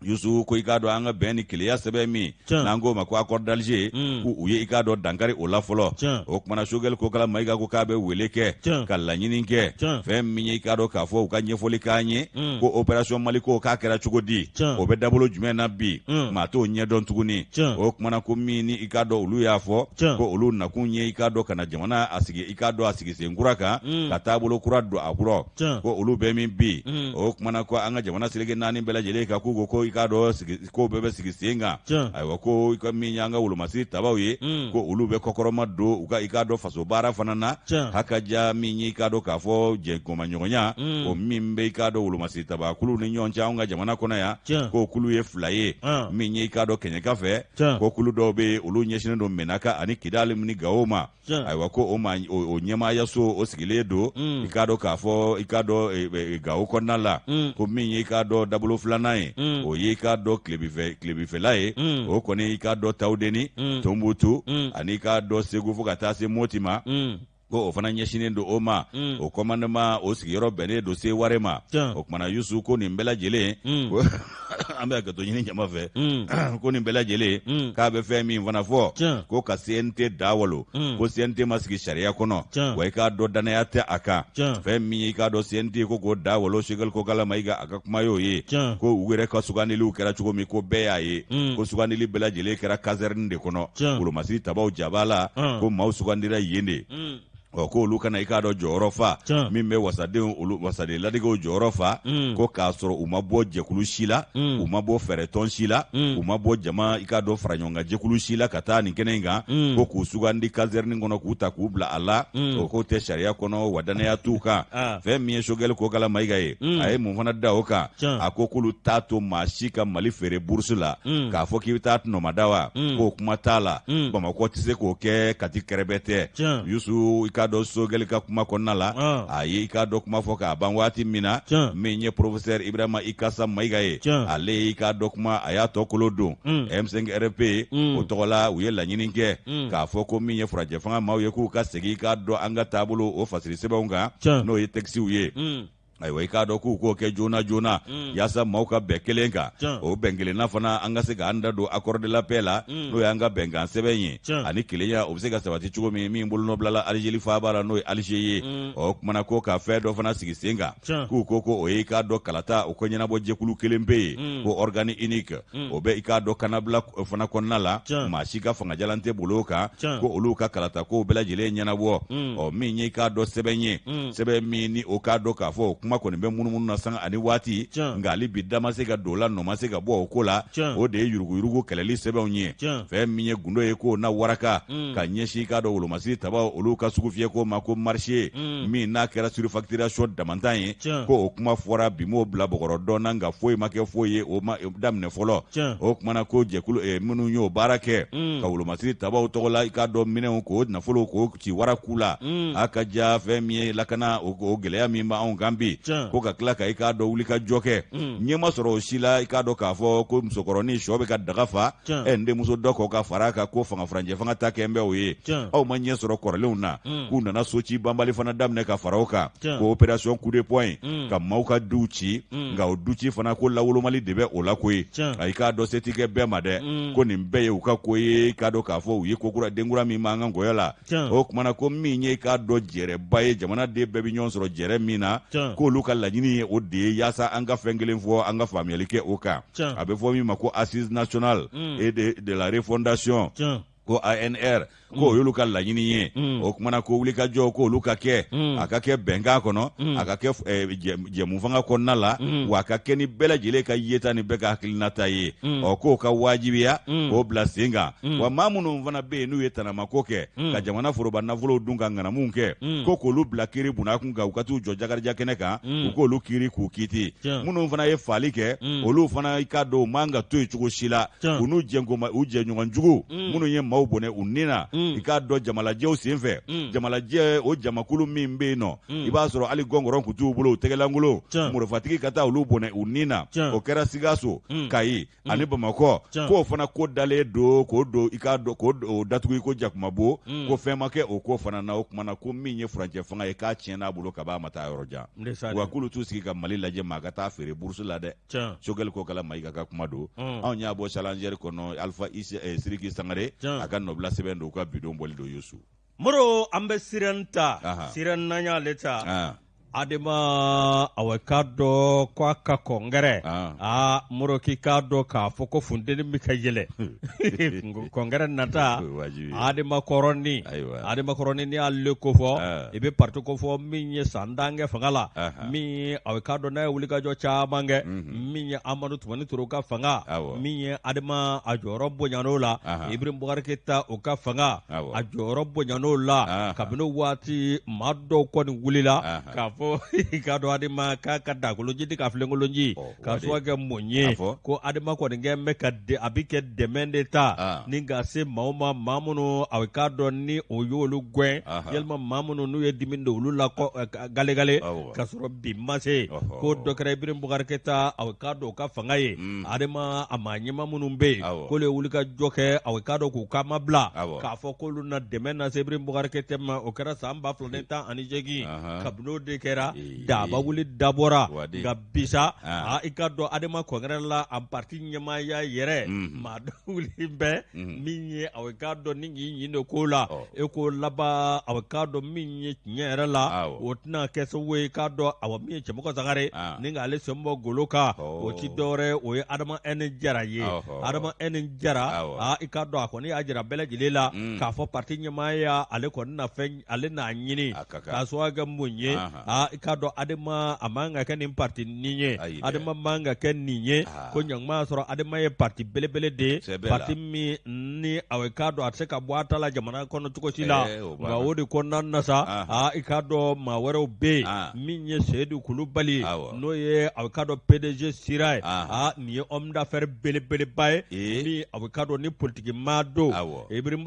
A: Yusu ko i k'a dɔn an ka bɛn ni kelenya sɛbɛn min n'an k'o ma ko accord d'Alger mm. ko u ye i k'a dɔn dankari o la fɔlɔ o kumana Sogɛli Kokala Mayiga ko k'a bɛ wele kɛ ka laɲini kɛ fɛn min ye i k'a dɔn k'a fɔ u ka ɲɛfɔli k'an ye mm. ko opération Maliko k'a kɛra cogo di o bɛ dabolo jumɛn na bi mm. maa t'o ɲɛdɔn tuguni o kumana ko min ni i k'a dɔn olu y'a fɔ ko olu nakun ye i k'a dɔn ka na jamana a sigi i k'a dɔn a sigi sen kura kan ka taabolo kura don a kɔrɔ ko olu bɛ min bi o kumana ko an ka jamana seleke naani bɛɛ lajɛlen kan k'u ko ko i k'a dɔn ko bɛɛ bɛ sigi sen kan ayiwa ko i ka min y'an ka wolomasiri tabaw ye ko olu bɛ kɔkɔrɔma don u ka i k'a dɔn faso baara fana na hakaja min ye i k'a dɔn k'a fɔ jɛkɔmaɲɔgɔnya o min bɛ i k'a dɔn wolomasiri tabakulu ni ɲɔgɔn cɛ anw ka jamana kɔnɔ yan ko kulu ye fila ye min ye i k'a dɔn kɛɲɛka fɛ ko kulu dɔw bɛ yen olu ɲɛsinnen don menaka ani kidali ni gawo ma ayiwa ko o ma o ɲɛmaayaso o sigilen don mm. i k'a dɔn k'a fɔ i k'a dɔn e, e, gawo kɔnɔna la mm. ko min ye i k'a dɔn dabolo filanan ye mm. o ye i k'a dɔn tilebinfɛla ye o kɔni i k'a dɔn tawudeni tonbutu ani i k'a dɔn segu fo ka taa se moti ma ko o fana ɲɛsinnen don o ma o commandement o sigiyɔrɔ bɛnnen don seware ma o kumana yusu ko nin bɛɛ lajɛlen an bɛ hakɛto ɲini jama fɛ mm. ko nin bɛɛ lajɛlen mm. k'a bɛ fɛn min fana fɔ ko ka CNT dawolo mm. ko CNT ma sigi sariya kɔnɔ wa i k'a dɔn dannaya tɛ a kan fɛn min ye i k'a dɔn CNT ko k'o dawolo Sogɛli Kokala Mayiga a ka kuma y'o ye ko u yɛrɛ ka sugandiliw kɛra cogo min ko bɛɛ y'a ye ko sugandili bɛɛ lajɛlen kɛra caserne de kɔnɔ wolomasiri tabaw jaba la ko maaw sugandira yen de ɔ ko olu kana i k'a dɔn jɔyɔrɔ fa min bɛ wasadenw olu wasaden ladegew jɔyɔrɔ fa mm. ko k'a sɔrɔ u ma bɔ jɛkulu si la mm. u ma bɔ fɛɛrɛtɔn si la mm. u ma bɔ jama i k'a dɔn faraɲɔgɔnkan jɛkulu si la ka taa nin kɛnɛ in kan ko k'u sugandi caserne kɔnɔ k'u ta k'u bila a la o ko tɛ sariya kɔnɔ wa dannaya t'u kan ah. fɛn min ye Sogɛli Kokala Mayiga ye a ye mun fana da o kan a ko k'olu t'a to maa si ka Mali feere bourse la k'a fɔ k'i bɛ taa tɔnɔmada wa k'o kuma t'a la Bamakɔ tɛ se k'o kɛ Kati kɛrɛbɛ tɛ Yusu i k'a dɔn Sogɛli ka kuma kɔnɔna la a ye i k'a dɔn kuma fɔ k'a ban waati min na min ye professeur Ibrahima Ikasa Mayiga ye ale ye i k'a dɔn kuma a y'a tɔ kolo don M5 RFP o tɔgɔ la u ye laɲini kɛ k'a fɔ ko min ye furancɛ fanga maaw ye k'u ka segin i k'a dɔn an ka taabolo o fasiri sɛbɛnw kan n'o ye tɛkisiw ye ayiwa i k'a dɔn k'u k'o kɛ joona joona mm. yaasa maaw ka bɛn kelen kan o bɛn kelenna fana an ka se k'an da don accord de la paix la mm. n'o y'an ka bɛnkan sɛbɛn ye ani kelenya o bɛ se ka sabati cogo min min bolonɔbilala Alizeri faaba la n'o ye Alize ye mm. o kumana ko ka fɛn dɔ fana sigi sen kan k'u ko ko o ye i k'a dɔn kalata o ko ɲɛnabɔ jɛkulu kelen pe ye ko organe unique o bɛ i k'a dɔn kannabila fana kɔnɔna la maa si ka fangajalan tɛ bolo kan ko olu ka kalata kow bɛɛ lajɛlen ɲɛnabɔ mm. ɔ min ye i k'a dɔn sɛbɛn ye mm. sɛbɛn min ni o k'a dɔn k'a fɔ o kuma kɔni bɛ munumunu na sanga ani waati nka hali bi da ma se ka don o la nɔ ma se ka bɔ o ko la o de ye yuruguyurugu kɛlɛli sɛbɛnw ye fɛn min ye gundo ye k'o na waraka mm. ka ɲɛsin i k'a dɔn wolomasiri tabaw olu ka sugufiyɛko ma ko marché min n'a kɛra surfacturation damantan ye ko o kuma fɔra bi m'o bila bɔgɔrɔ dɔn na nka foyi ma kɛ foyi ye o ma daminɛ fɔlɔ o kumana ko jɛkulu eh, minnu y'o baara kɛ mm. ka wolomasiri tabaw tɔgɔ la i k'a dɔn minɛnw k'o nafolo k'o ci wara ku la mm. a ka ja fɛn min ye lakana o gɛlɛya min b'anw kan bi Ko ka tila ka i k'a dɔn wuli ka jɔ kɛ, ɲɛ ma sɔrɔ o si la. I k'a dɔn k'a fɔ ko musokɔrɔnin sɔ bɛ ka daga fa, ɛ n denmuso dɔ kɔ ka fara a kan ko fanga furancɛ fanga ta kɛ n bɛ o ye. Aw ma ɲɛ sɔrɔ kɔrɔlenw na, k'u nana soci banbali fana daminɛ ka fara o kan, ko opération coup de poing ka maaw ka duw ci. Nka o du ci fana, ko lawolomali de bɛ o la koyi. A i k'a dɔn se ti kɛ bɛɛ ma dɛ. Ko nin bɛɛ ye u ka ko ye. I k'a dɔn k'a fɔ u ye kokura denkura min b'an ka ngɔyɔ la, o tuma na ko min ye i k'a dɔn jɛrɛba ye, jamanaden bɛɛ bɛ ɲɔgɔn sɔrɔ jɛrɛ min na, k'olu ka laɲini ye o de ye, yaasa an ka fɛn kelen fɔ, an ka faamuyali kɛ o kan. A bɛ fɔ min ma ko assise nationale et de la refondation, ko ANR, ko o y'olu ka laɲini ye. O tuma na ko wulikajɔ k'olu ka kɛ, a ka kɛ bɛnkan kɔnɔ, a ka kɛ jɛmufanga kɔnɔna la, wa a ka kɛ ni bɛɛ lajɛlen ka yeta ni bɛɛ ka hakilinata ye. Ɔ k'o ka wajibiya k'o bila sen kan. Wa maa minnu fana bɛ yen n'u ye tanamako kɛ ka jamana foroba nafolow dun ka ŋanamuw kɛ, ko k'olu bila kiiri bunakun kan, u ka t'u jɔ jakarija kɛnɛ kan, u k'olu kiiri k'u kiiti. Minnu fana ye faali kɛ, olu fana, i k'a dɔn u man ka to yen cogo si la, u n'u jɛnkoma, u jɛɲɔgɔn jugu minnu ye maaw bɔnɛ u ni na, i k'a dɔn jamalajɛw senfɛ, jamalajɛ o jamakulu min bɛ yen nɔ, i b'a sɔrɔ hali gɔngɔrɔn kun t'u bolo, u tɛgɛlankolon, morofatigi ka taa olu bɔnɛ u ni na. O kɛra Sikaso, Kayi ani Bamakɔ. K'o fana ko dalen don, k'o don, i k'a dɔn k'o datugu i ko jakumabo, ko fɛn ma kɛ o ko fana na. O tuma na ko min ye furancɛ fanga ye, k'a tiɲɛna a bolo ka ban, a ma taa yɔrɔ jan. Wa k'olu t'u sigi ka Mali lajɛ maa ka taa feere bourse la dɛ. Sogɛli Kokala Mayiga ka kuma don. Anw y'a bɔ Challenger kɔnɔ, Alpha Sidiki Sangare a ka nɔbila sɛbɛn don, u ka bidon bɔli don. Yusu
B: Moro, an bɛ Sirène ta. Sirène, n'an y'ale ta, Adema, awa k'a dɔn ko a ka congrès, aa Moro, k'i k'a dɔn k'a fɔ ko funteni bɛ ka yɛlɛ congrès nata. Adema kɔrɔnin, Adema kɔrɔnin, n'i y'ale kofɔ, i bɛ parti kofɔ min ye san 10 kɛ fanga la, min ye awa k'a dɔn n'a ye wulikajɔ caman kɛ, min ye Amadu Tumani Ture ka fanga, min ye Adema a jɔyɔrɔ bonyan'o la, Ibrahim Boubacar Keita o ka fanga, a jɔyɔrɔ bonyan'o la. Kabini waati maa dɔw kɔni wulila k'a fɔ i k'a dɔn Adema k'a ka dakolonji di ka filenkolonji k'a sababu kɛ mun ye, ko Adema kɔni kɛ bɛ ka a bɛ kɛ dɛmɛ de ta ni ka se maaw ma, maa minnu a k'a dɔn ni o y'olu gɛn, yalima maa minnu n'u ye dimi don olu la galegale ka sɔrɔ bi ma se. Ko dɔ kɛra Ibrahim Boubacar Keita a k'a dɔn o ka fanga ye. Adema a maa ɲɛmaa minnu bɛ yen, k'olu ye wulikajɔ kɛ, a k'a dɔn k'u ka mabila k'a fɔ k'olu na dɛmɛ lase Ibrahim Boubacar Keita ma. O kɛra san 2018. Kabini o de kɛra, daba wuli dabɔra. Nka bisa, aa i k'a dɔn Adema congrès la, a parti ɲɛmaaya yɛrɛ, maa dɔ wuli bɛ min ye a k'a dɔn ni k'i ɲin don ko la, e ko laban a k'a dɔn min ye tiɲɛ yɛrɛ la, o tɛna kɛ sababu ye k'a dɔn awa min ye Cɛmɔgɔ Sangare ni k'ale sen bɔ golo kan. O ti dɔwɛrɛ, o ye Adama N Jara ye. Adama N Jara, aa i k'a dɔn a kɔni y'a jira bɛɛ lajɛlen la k'a fɔ parti ɲɛmaaya ale kɔni na fɛn ale n'a ɲini, k'a sababu kɛ mun ye. Aa i k'a dɔn Adema a man ka kɛ nin parti nin ye, Adema man ka kɛ nin ye, ko ɲakuma y'a sɔrɔ Adema ye parti belebele de ye, parti min ni a k'a dɔn a tɛ se ka bɔ a ta la jamana kɔnɔ cogo si la. Nka o de kɔnɔna na sa, aa i k'a dɔn maa wɛrɛw bɛ yen, min ye Seyidu Kulubali, n'o ye a k'a dɔn PDG Sira ye. Aa nin ye homme d'affaires belebeleba ye min a k'a dɔn ni politiki maa don. Ibrahim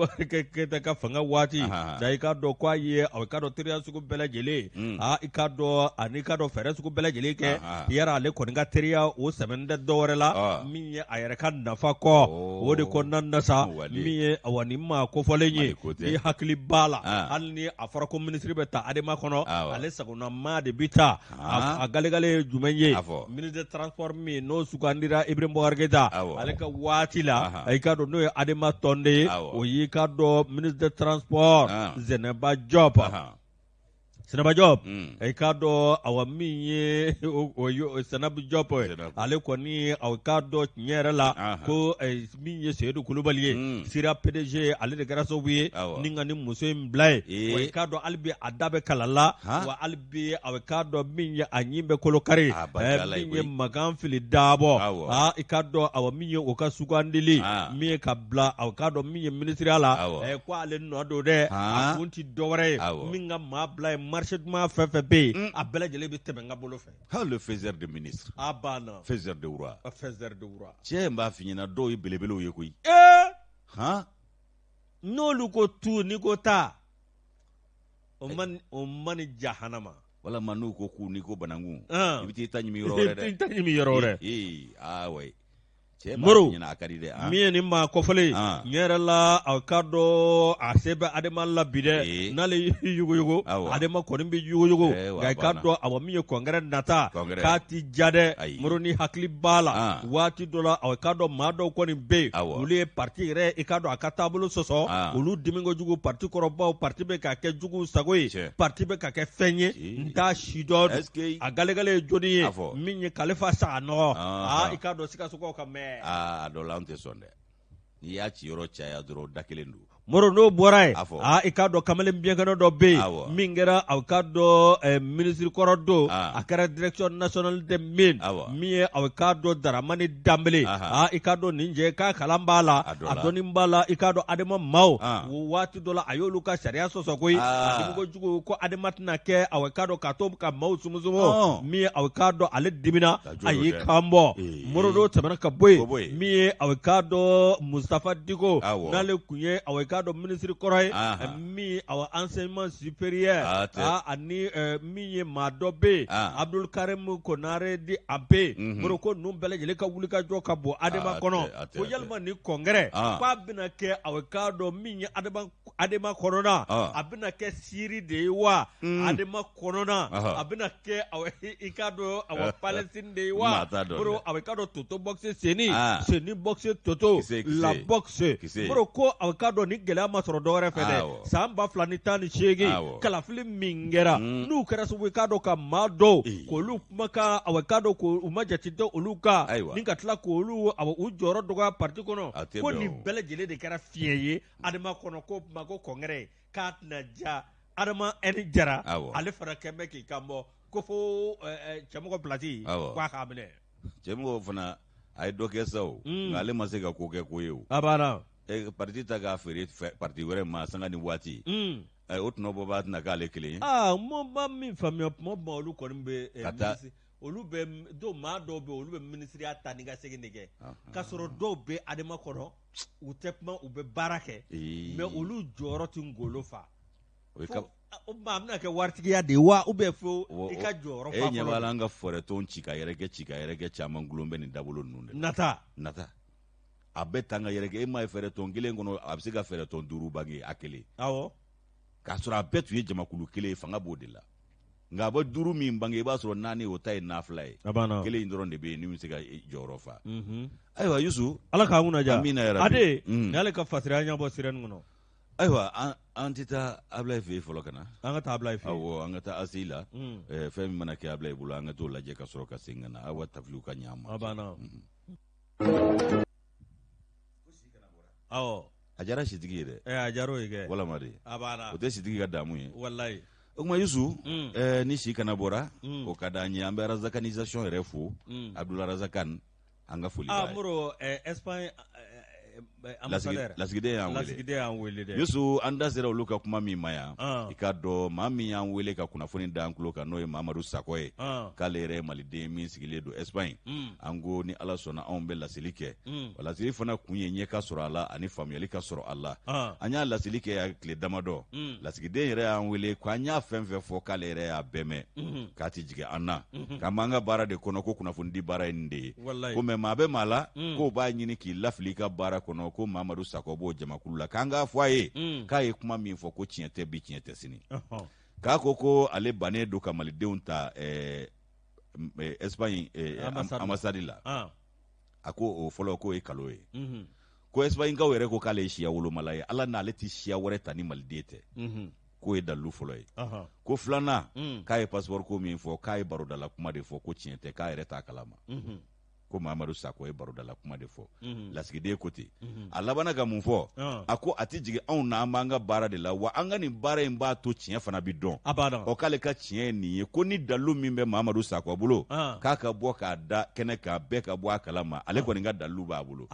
B: Keita ka fanga waati da, i k'a dɔn ko a ye a k'a dɔn teriya sugu bɛɛ lajɛlen, aa i k'a dɔn ani i k'a dɔn fɛɛrɛ sugu bɛɛ lajɛlen kɛ. Yɛrɛ ale kɔni ka teriya o sɛmɛnen tɛ dɔwɛrɛ la min ye a yɛrɛ ka nafa kɔ. O de kɔnɔna na sa, min ye awa nin maa kofɔlen ye, ni hakili b'a la, hali ni a fɔra ko minisiri bɛ ta Adema kɔnɔ, ale sagona maa de bɛ taa. A galegale ye jumɛn ye? Ministre de transport min n'o sugandira Ibrahim Boubacar Keita ale ka waati la, i k'a dɔn n'o ye Adema tɔnden ye, o y'i k'a dɔn ministre de transport Zeneba Diop. Zeneba Diop, i k'a dɔn awa min ye o Zeneb Diop ye, ale kɔni a k'a dɔn tiɲɛ yɛrɛ la ko min ye Seyidu Kulubali ye, Sira PDG, ale de kɛra sababu ye ni ka nin muso in bila yen. Wa i k'a dɔn hali bi a da bɛ kala la, wa hali bi a k'a dɔn min ye a ɲin bɛ kolo kari, min ye Makan Fili Dabɔ, aa i k'a dɔn awa min ye o ka sugandili min ye ka bila a k'a dɔn min ye minisiriya la, ko ale nɔ don dɛ. A kun tɛ dɔwɛrɛ ye, min ka maa bila yen, marché duman fɛn fɛn bɛ yen, a bɛɛ lajɛlen bɛ tɛmɛ n ka bolo fɛ.
A: Ha, le faiseur de ministre.
B: A banna.
A: Faiseur de roi.
B: Faiseur de roi.
A: Cɛ n b'a f'i ɲɛna, dɔw ye belebelew ye koyi.
B: Han, n'olu ko tu, n'i ko taa, o man o man ni jahanama.
A: Walama n'u ko k'u n'i ko bananku, i bɛ t'i ta ɲimi yɔrɔ wɛrɛ dɛ.
B: I ta ɲimi yɔrɔ wɛrɛ.
A: Ee, aa wayi.
B: Moro min ye nin maa kɔfɔlen tiɲɛ yɛrɛ la a k'a dɔn a se bɛ adema la bi dɛ n'ale yuguyugu adema kɔni bɛ yuguyugu nka i k'a dɔn awa min ye kɔnkɛrɛ nata k'a ti ja dɛ Moro ni hakili b'a la waati dɔ la a k'a dɔn maa dɔw kɔni bɛ yen olu ye parti yɛrɛ i k'a dɔn a ka taabolo sɔsɔ olu dimi kojugu parti kɔrɔbaw parti bɛ ka kɛ jugu sago ye parti bɛ ka kɛ fɛn ye n t'a si dɔn a galegale ye jɔni ye min ye Kalifa Sanɔgɔ aa i k'a dɔn Sikasokaw ka mɛn
A: aa a dɔ la an tɛ sɔn dɛ n'i y'a ci yɔrɔ caya dɔrɔn da kelen don
B: Moro n'o bɔra yen aa i k'a dɔn kamalen biɲɛkɛnɛ dɔ bɛ yen min kɛra a k'a dɔn minisiri kɔrɔ don a kɛra direction nationale des mines min ye a k'a dɔn Daramani Danbele aa i k'a dɔn nin cɛ k'a kalan b'a la a dɔnni b'a la i k'a dɔn adema maaw waati dɔ la a y'olu ka sariya sɔsɔ koyi a dimi kojugu ko adema tɛna kɛ a k'a dɔn k'a to ka maaw sumusumu min ye a k'a dɔn ale dimina a y'i kan bɔ Moro n'o tɛmɛna ka bɔ yen min ye a k'a dɔn Mustafa Diko n'ale tun ye a k'a dɔn minisiri kɔrɔ ye min awa enseignement supérieur ani min ye maa dɔ bɛ yen Abdul Karim Konare dit Abe Moro ko ninnu bɛɛ lajɛlen ka wulikajɔ ka bon adema kɔnɔ ko yalima ni kɔnkɛrɛ k'a bɛna kɛ a k'a dɔn min ye adema kɔnɔna a bɛna kɛ Siri de ye wa adema kɔnɔna a bɛna kɛ i k'a dɔn awa Palestine de ye wa Moro a k'a dɔn toto boxe senni senni boxe toto la boxe Moro ko a k'a dɔn ni gɛlɛya ma sɔrɔ dɔwɛrɛ fɛ dɛ san 2018 kalafili min kɛra n'u kɛra sababu i k'a dɔn ka maa dɔw k'olu kumakan a k'a dɔn k'u ma jate tɛ olu kan ni ka tila k'olu u jɔyɔrɔ dɔgɔya parti kɔnɔ ko nin bɛɛ lajɛlen de kɛra fiɲɛ ye adema kɔnɔ ko ma ko kɔnkɛrɛ k'a tɛna diya adama ɛni jara ale fana kɛn bɛ k'i kan bɔ ko fo cɛmɔgɔ pilasi k'a k'a minɛ
A: cɛmɔgɔ fana a ye dɔ kɛ sa o nka ale ma se ka ko kɛ ko ye o
B: a banna
A: parti ta k'a feere parti wɛrɛ ma sanga ni waati o tɔnɔ bɔbaa tɛna k'ale kelen ye
B: aa n ma min faamuya tuma o tuma olu kɔni bɛ ka taa olu bɛ dɔw maa dɔw bɛ olu bɛ minisiriya taa ni ka segin de kɛ k'a sɔrɔ dɔw bɛ adema kɔnɔ u tɛ kuma u bɛ baara kɛ mais olu jɔyɔrɔ tɛ ngolo fa o tuma a bɛna kɛ waritigiya de ye wa ou bien fo i ka jɔyɔrɔ fa
A: fɔlɔ e ɲɛ b'a la an ka fɛɛrɛtɔn ci ka yɛrɛkɛ ci ka yɛrɛkɛ caman gulon bɛ nin dabolo ninnu de
B: nata
A: nata a bɛ tan ka yɛrɛkɛ e m'a ye fɛɛrɛtɔn kelen kɔnɔ a bɛ se ka fɛɛrɛtɔn duuru bange a kelen
B: awɔ
A: k'a sɔrɔ a bɛɛ tun ye jamakulu kelen ye fanga b'o de la nka a bɛ duuru min bange i b'a sɔrɔ naani o ta ye nafila ye kelen in dɔrɔn de bɛ yen min bɛ se ka jɔyɔrɔ fa ayiwa Yusu
B: ala k'an kunna diya
A: amiina yarabi
B: ade ni ale ka fasiriya ɲɛbɔ sirɛni kɔnɔ
A: ayiwa an tɛ taa Abulayi fɛ yen fɔlɔ ka na
B: an ka taa Abulayi fɛ
A: yen awɔ an ka taa ACI la fɛn min mana kɛ Abulayi bolo an ka t'o lajɛ ka sɔrɔ ka segin ka na awa tafiliw ka ɲɛ an ma
B: a banna awɔ
A: a diyara sitigi ye dɛ
B: a diyara o ye kɛ
A: walama de
B: a banna
A: o tɛ sitigi ka damu ye
B: walayi
A: o tuma Yusu ni si kana bɔra o ka d'an ye an bɛ razakanisation yɛrɛ fo Abdul Razakan an ka foli
B: b'a ye Moro Espagne ambassadeur
A: lasigiden y'an wele
B: lasigiden y'an wele dɛ
A: Yusu an da sera olu ka kuma min ma yan i k'a dɔn maa min y'an wele ka kunnafoni d'an tulo kan n'o ye Mamadu Sakɔ ye k'ale yɛrɛ ye maliden min sigilen don Espagne an ko ni Ala sɔnna anw bɛ laseli kɛ wa laseli fana kun ye ɲɛ ka sɔrɔ a la ani faamuyali ka sɔrɔ a la an y'a laseli kɛ yan tile damadɔ lasigiden yɛrɛ y'an wele ko an y'a fɛn fɛn fɔ k'ale yɛrɛ y'a bɛɛ mɛn k'a tɛ jigin an na k'an b'an ka baara de kɔnɔ ko kunnafonidi baara ye nin de ye ko mais maa bɛ maa la k'o b'a ɲini k'i lafili i ka baara kɔnɔ ko Mamadu Sakɔ b'o jamakulu la k'an k'a fɔ a ye k'a ye kuma min fɔ ko tiɲɛ tɛ bi tiɲɛ tɛ sini k'a ko ko ale bannen don ka malidenw ta Espagne ambassade la a ko o fɔlɔ k'o ye kalo ye ko Espagnekaw yɛrɛ ko k'ale ye siya wolomala ye ala n'ale tɛ siya wɛrɛ ta ni maliden tɛ k'o ye dalilu fɔlɔ ye ko filanan k'a ye passeport ko min fɔ k'a ye barodala kuma de fɔ ko tiɲɛ tɛ k'a yɛrɛ t'a kalama ko Mamadu Sakɔ ye barodala kuma de fɔ lasigiden ko ten a labanna ka mun fɔ a ko a tɛ jigin anw na an b'an ka baara de la wa an ka nin baara in b'a to tiɲɛ fana bɛ dɔn ɔ k'ale ka tiɲɛ ye nin ye ko ni dalilu min bɛ Mamadu Sakɔ bolo k'a ka bɔ k'a da kɛnɛ kan bɛɛ ka bɔ a kalama ale kɔni ka dalilu b'a bolo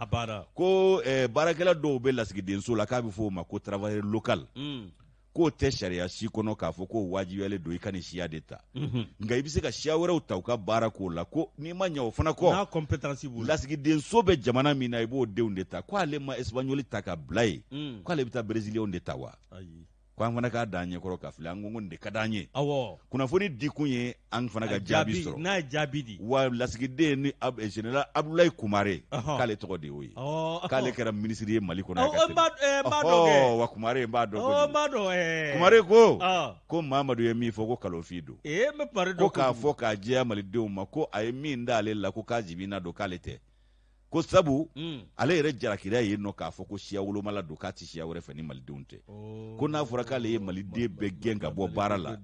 A: ko baarakɛla dɔw bɛ lasigidenso la k'a bɛ fɔ o ma ko travailleur local k'o tɛ sariya si kɔnɔ k'a fɔ k'o wajibiyalen don i ka nin siya de ta nka i bɛ se ka siya wɛrɛw ta u ka baara k'o la ko n'i ma ɲɛ o fana kɔ
B: n'a compétence b'u
A: la lasigidenso bɛ jamana min na i b'o denw de ta ko ale ma espagnol ta ka bila yen k'ale bɛ taa brésilien de ta wa Ko an fana k'a d'an ɲɛkɔrɔ ka filɛ, an ko ko nin de ka d'an ye.
B: Awɔ.
A: Kunnafoni di kun ye an fana ka jaabi sɔrɔ.
B: N'a ye jaabi di.
A: Wa lasigiden ni général Abdoulaye Kumare, k'ale tɔgɔ de y'o ye, k'ale kɛra minisiri ye Mali kɔnɔ.
B: N b'a dɔn
A: kɛ. Wa Kumare, n b'a dɔn.
B: N b'a dɔn.
A: Kumare ko Mamadu ye min fɔ, ko kalonfin don.
B: Ee, n bɛ Kumare dɔn.
A: Ko k'a fɔ k'a jɛya malidenw ma ko a ye min d'ale la, ko k'a jibina don, k'ale tɛ, ko sabu ale yɛrɛ jarakira yen nɔ k'a fɔ ko siya wolomala don, k'a tɛ siya wɛrɛ fɛ ni malidenw tɛ. Ko n'a fɔra k'ale ye maliden bɛɛ gɛn ka bɔ baara la,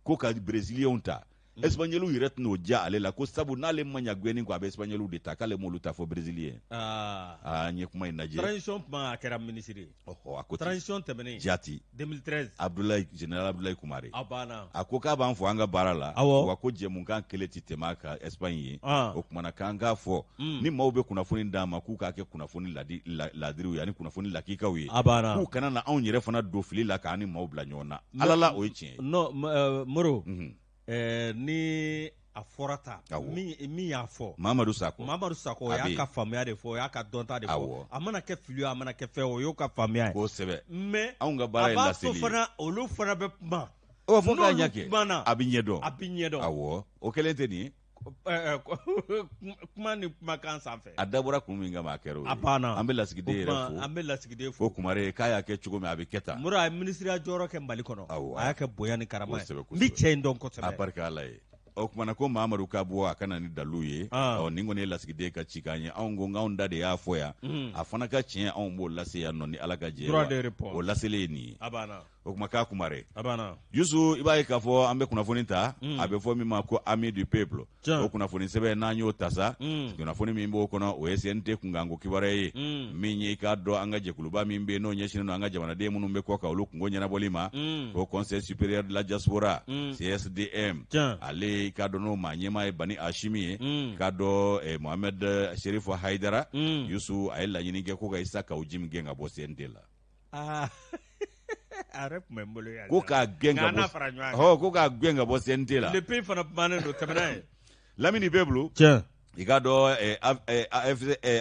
A: ko ka breziliyɛnw ta, Espagnolw yɛrɛ tɛn'o diya ale la, ko sabu n'ale ma ɲa gɛnni kɔ, a bɛ Espagnolw de ta, k'ale m'olu ta fɔ Brésilien. Aa, n ye kuma in lajɛ.
B: Transition tuma, a kɛra minisiri ye.
A: Ɔhɔ, a ko
B: ten. Transition tɛmɛnen.
A: Jati.
B: 2013.
A: Abdoulaye, général Abdoulaye Kumare.
B: A banna.
A: A ko k'a b'an fo an ka baara la.
B: Awɔ.
A: Wa ko jɛmukan kelen tɛ tɛmɛ a kan Espagne ye.
B: Ah.
A: O kumana k'an k'a fɔ. Ni maaw bɛ kunnafoni d'an ma, k'u k'a kɛ kunnafoni ladi ladiriw ye ani kunnafoni lakikaw ye.
B: A banna.
A: K'u kana na anw yɛrɛ fana don fili la k'an ni maaw bila ɲɔgɔn na. Ala la, o ye tiɲɛ ye.
B: Non, Moro. Ni a fɔra tan, min y'a fɔ,
A: Mamadu Sakɔ.
B: Mamadu Sakɔ, o y'a ka faamuya de fɔ, o y'a ka dɔnta de fɔ. A mana kɛ fili ye, a mana kɛ fɛn, o y'o ka faamuya ye.
A: Kosɛbɛ.
B: Mais
A: anw ka baara ye laseli
B: ye. A b'a to fana, olu fana bɛ kuma.
A: Ɔ, fo k'a ɲɛ kɛ.
B: Kumana,
A: a bɛ ɲɛ dɔn.
B: A bɛ ɲɛ dɔn.
A: Awɔ, o kɛlen tɛ nin ye.
B: Kuma ni kumakan sanfɛ.
A: A dabɔra kun min kama, a kɛra o ye.
B: A banna.
A: An bɛ lasigiden yɛrɛ fo.
B: An bɛ lasigiden fo.
A: Ko Kumare k'a y'a kɛ cogo min, a bɛ kɛ tan.
B: Moro, a ye minisiriya jɔyɔrɔ kɛ Mali kɔnɔ.
A: Awɔ.
B: A y'a kɛ bonya ni karama ye.
A: Kosɛbɛ,
B: N bɛ cɛ in dɔn kosɛbɛ.
A: A barika Ala ye. O kumana ko Mamadu ka bɔ, a ka na ni dalilu ye. Ɔ, nin kɔni ye lasigiden ka cikan ye. Anw ko k'anw da de y'a fɔ yan. A fana ka tiɲɛ, anw b'o lase yan nɔ ni Ala ka jɛ ye.
B: Droit de réponse.
A: O laseli ye nin ye.
B: A banna.
A: O kuma k'a Kumare.
B: A banna.
A: Yusu, i b'a ye k'a fɔ an bɛ kunnafoni ta, a bɛ fɔ min ma ko Ami du peuple. O kunnafoni sɛbɛn, n'an y'o ta sa, kunnafoni min b'o kɔnɔ, o ye CNT kunkanko kibaruya ye. Min ye, i k'a dɔn, an ka jɛkuluba min bɛ yen, n'o ɲɛsinnen don an ka jamanaden minnu bɛ kɔ kan, olu kunko ɲɛnabɔli ma, ko Conseil supérieur de la diaspora, CSDM. Ale, i k'a dɔn, n'o maa ɲɛmaa ye Bani Asimi ye, k'a dɔn Mohamed Cherif Haidara. Yusu, a ye laɲini kɛ ko ka Isa Kawu Jim gɛn ka bɔ CNT la.
B: Aa, a yɛrɛ tun bɛ n bolo yan.
A: Ko k'a gɛn ka
B: bɔ,
A: ko k'a gɛn ka bɔ CNT la.
B: Le Pays fana kumanen don, tɛmɛ n'a ye.
A: L'Ami du peuple.
B: Tiɲɛ.
A: I k'a dɔn,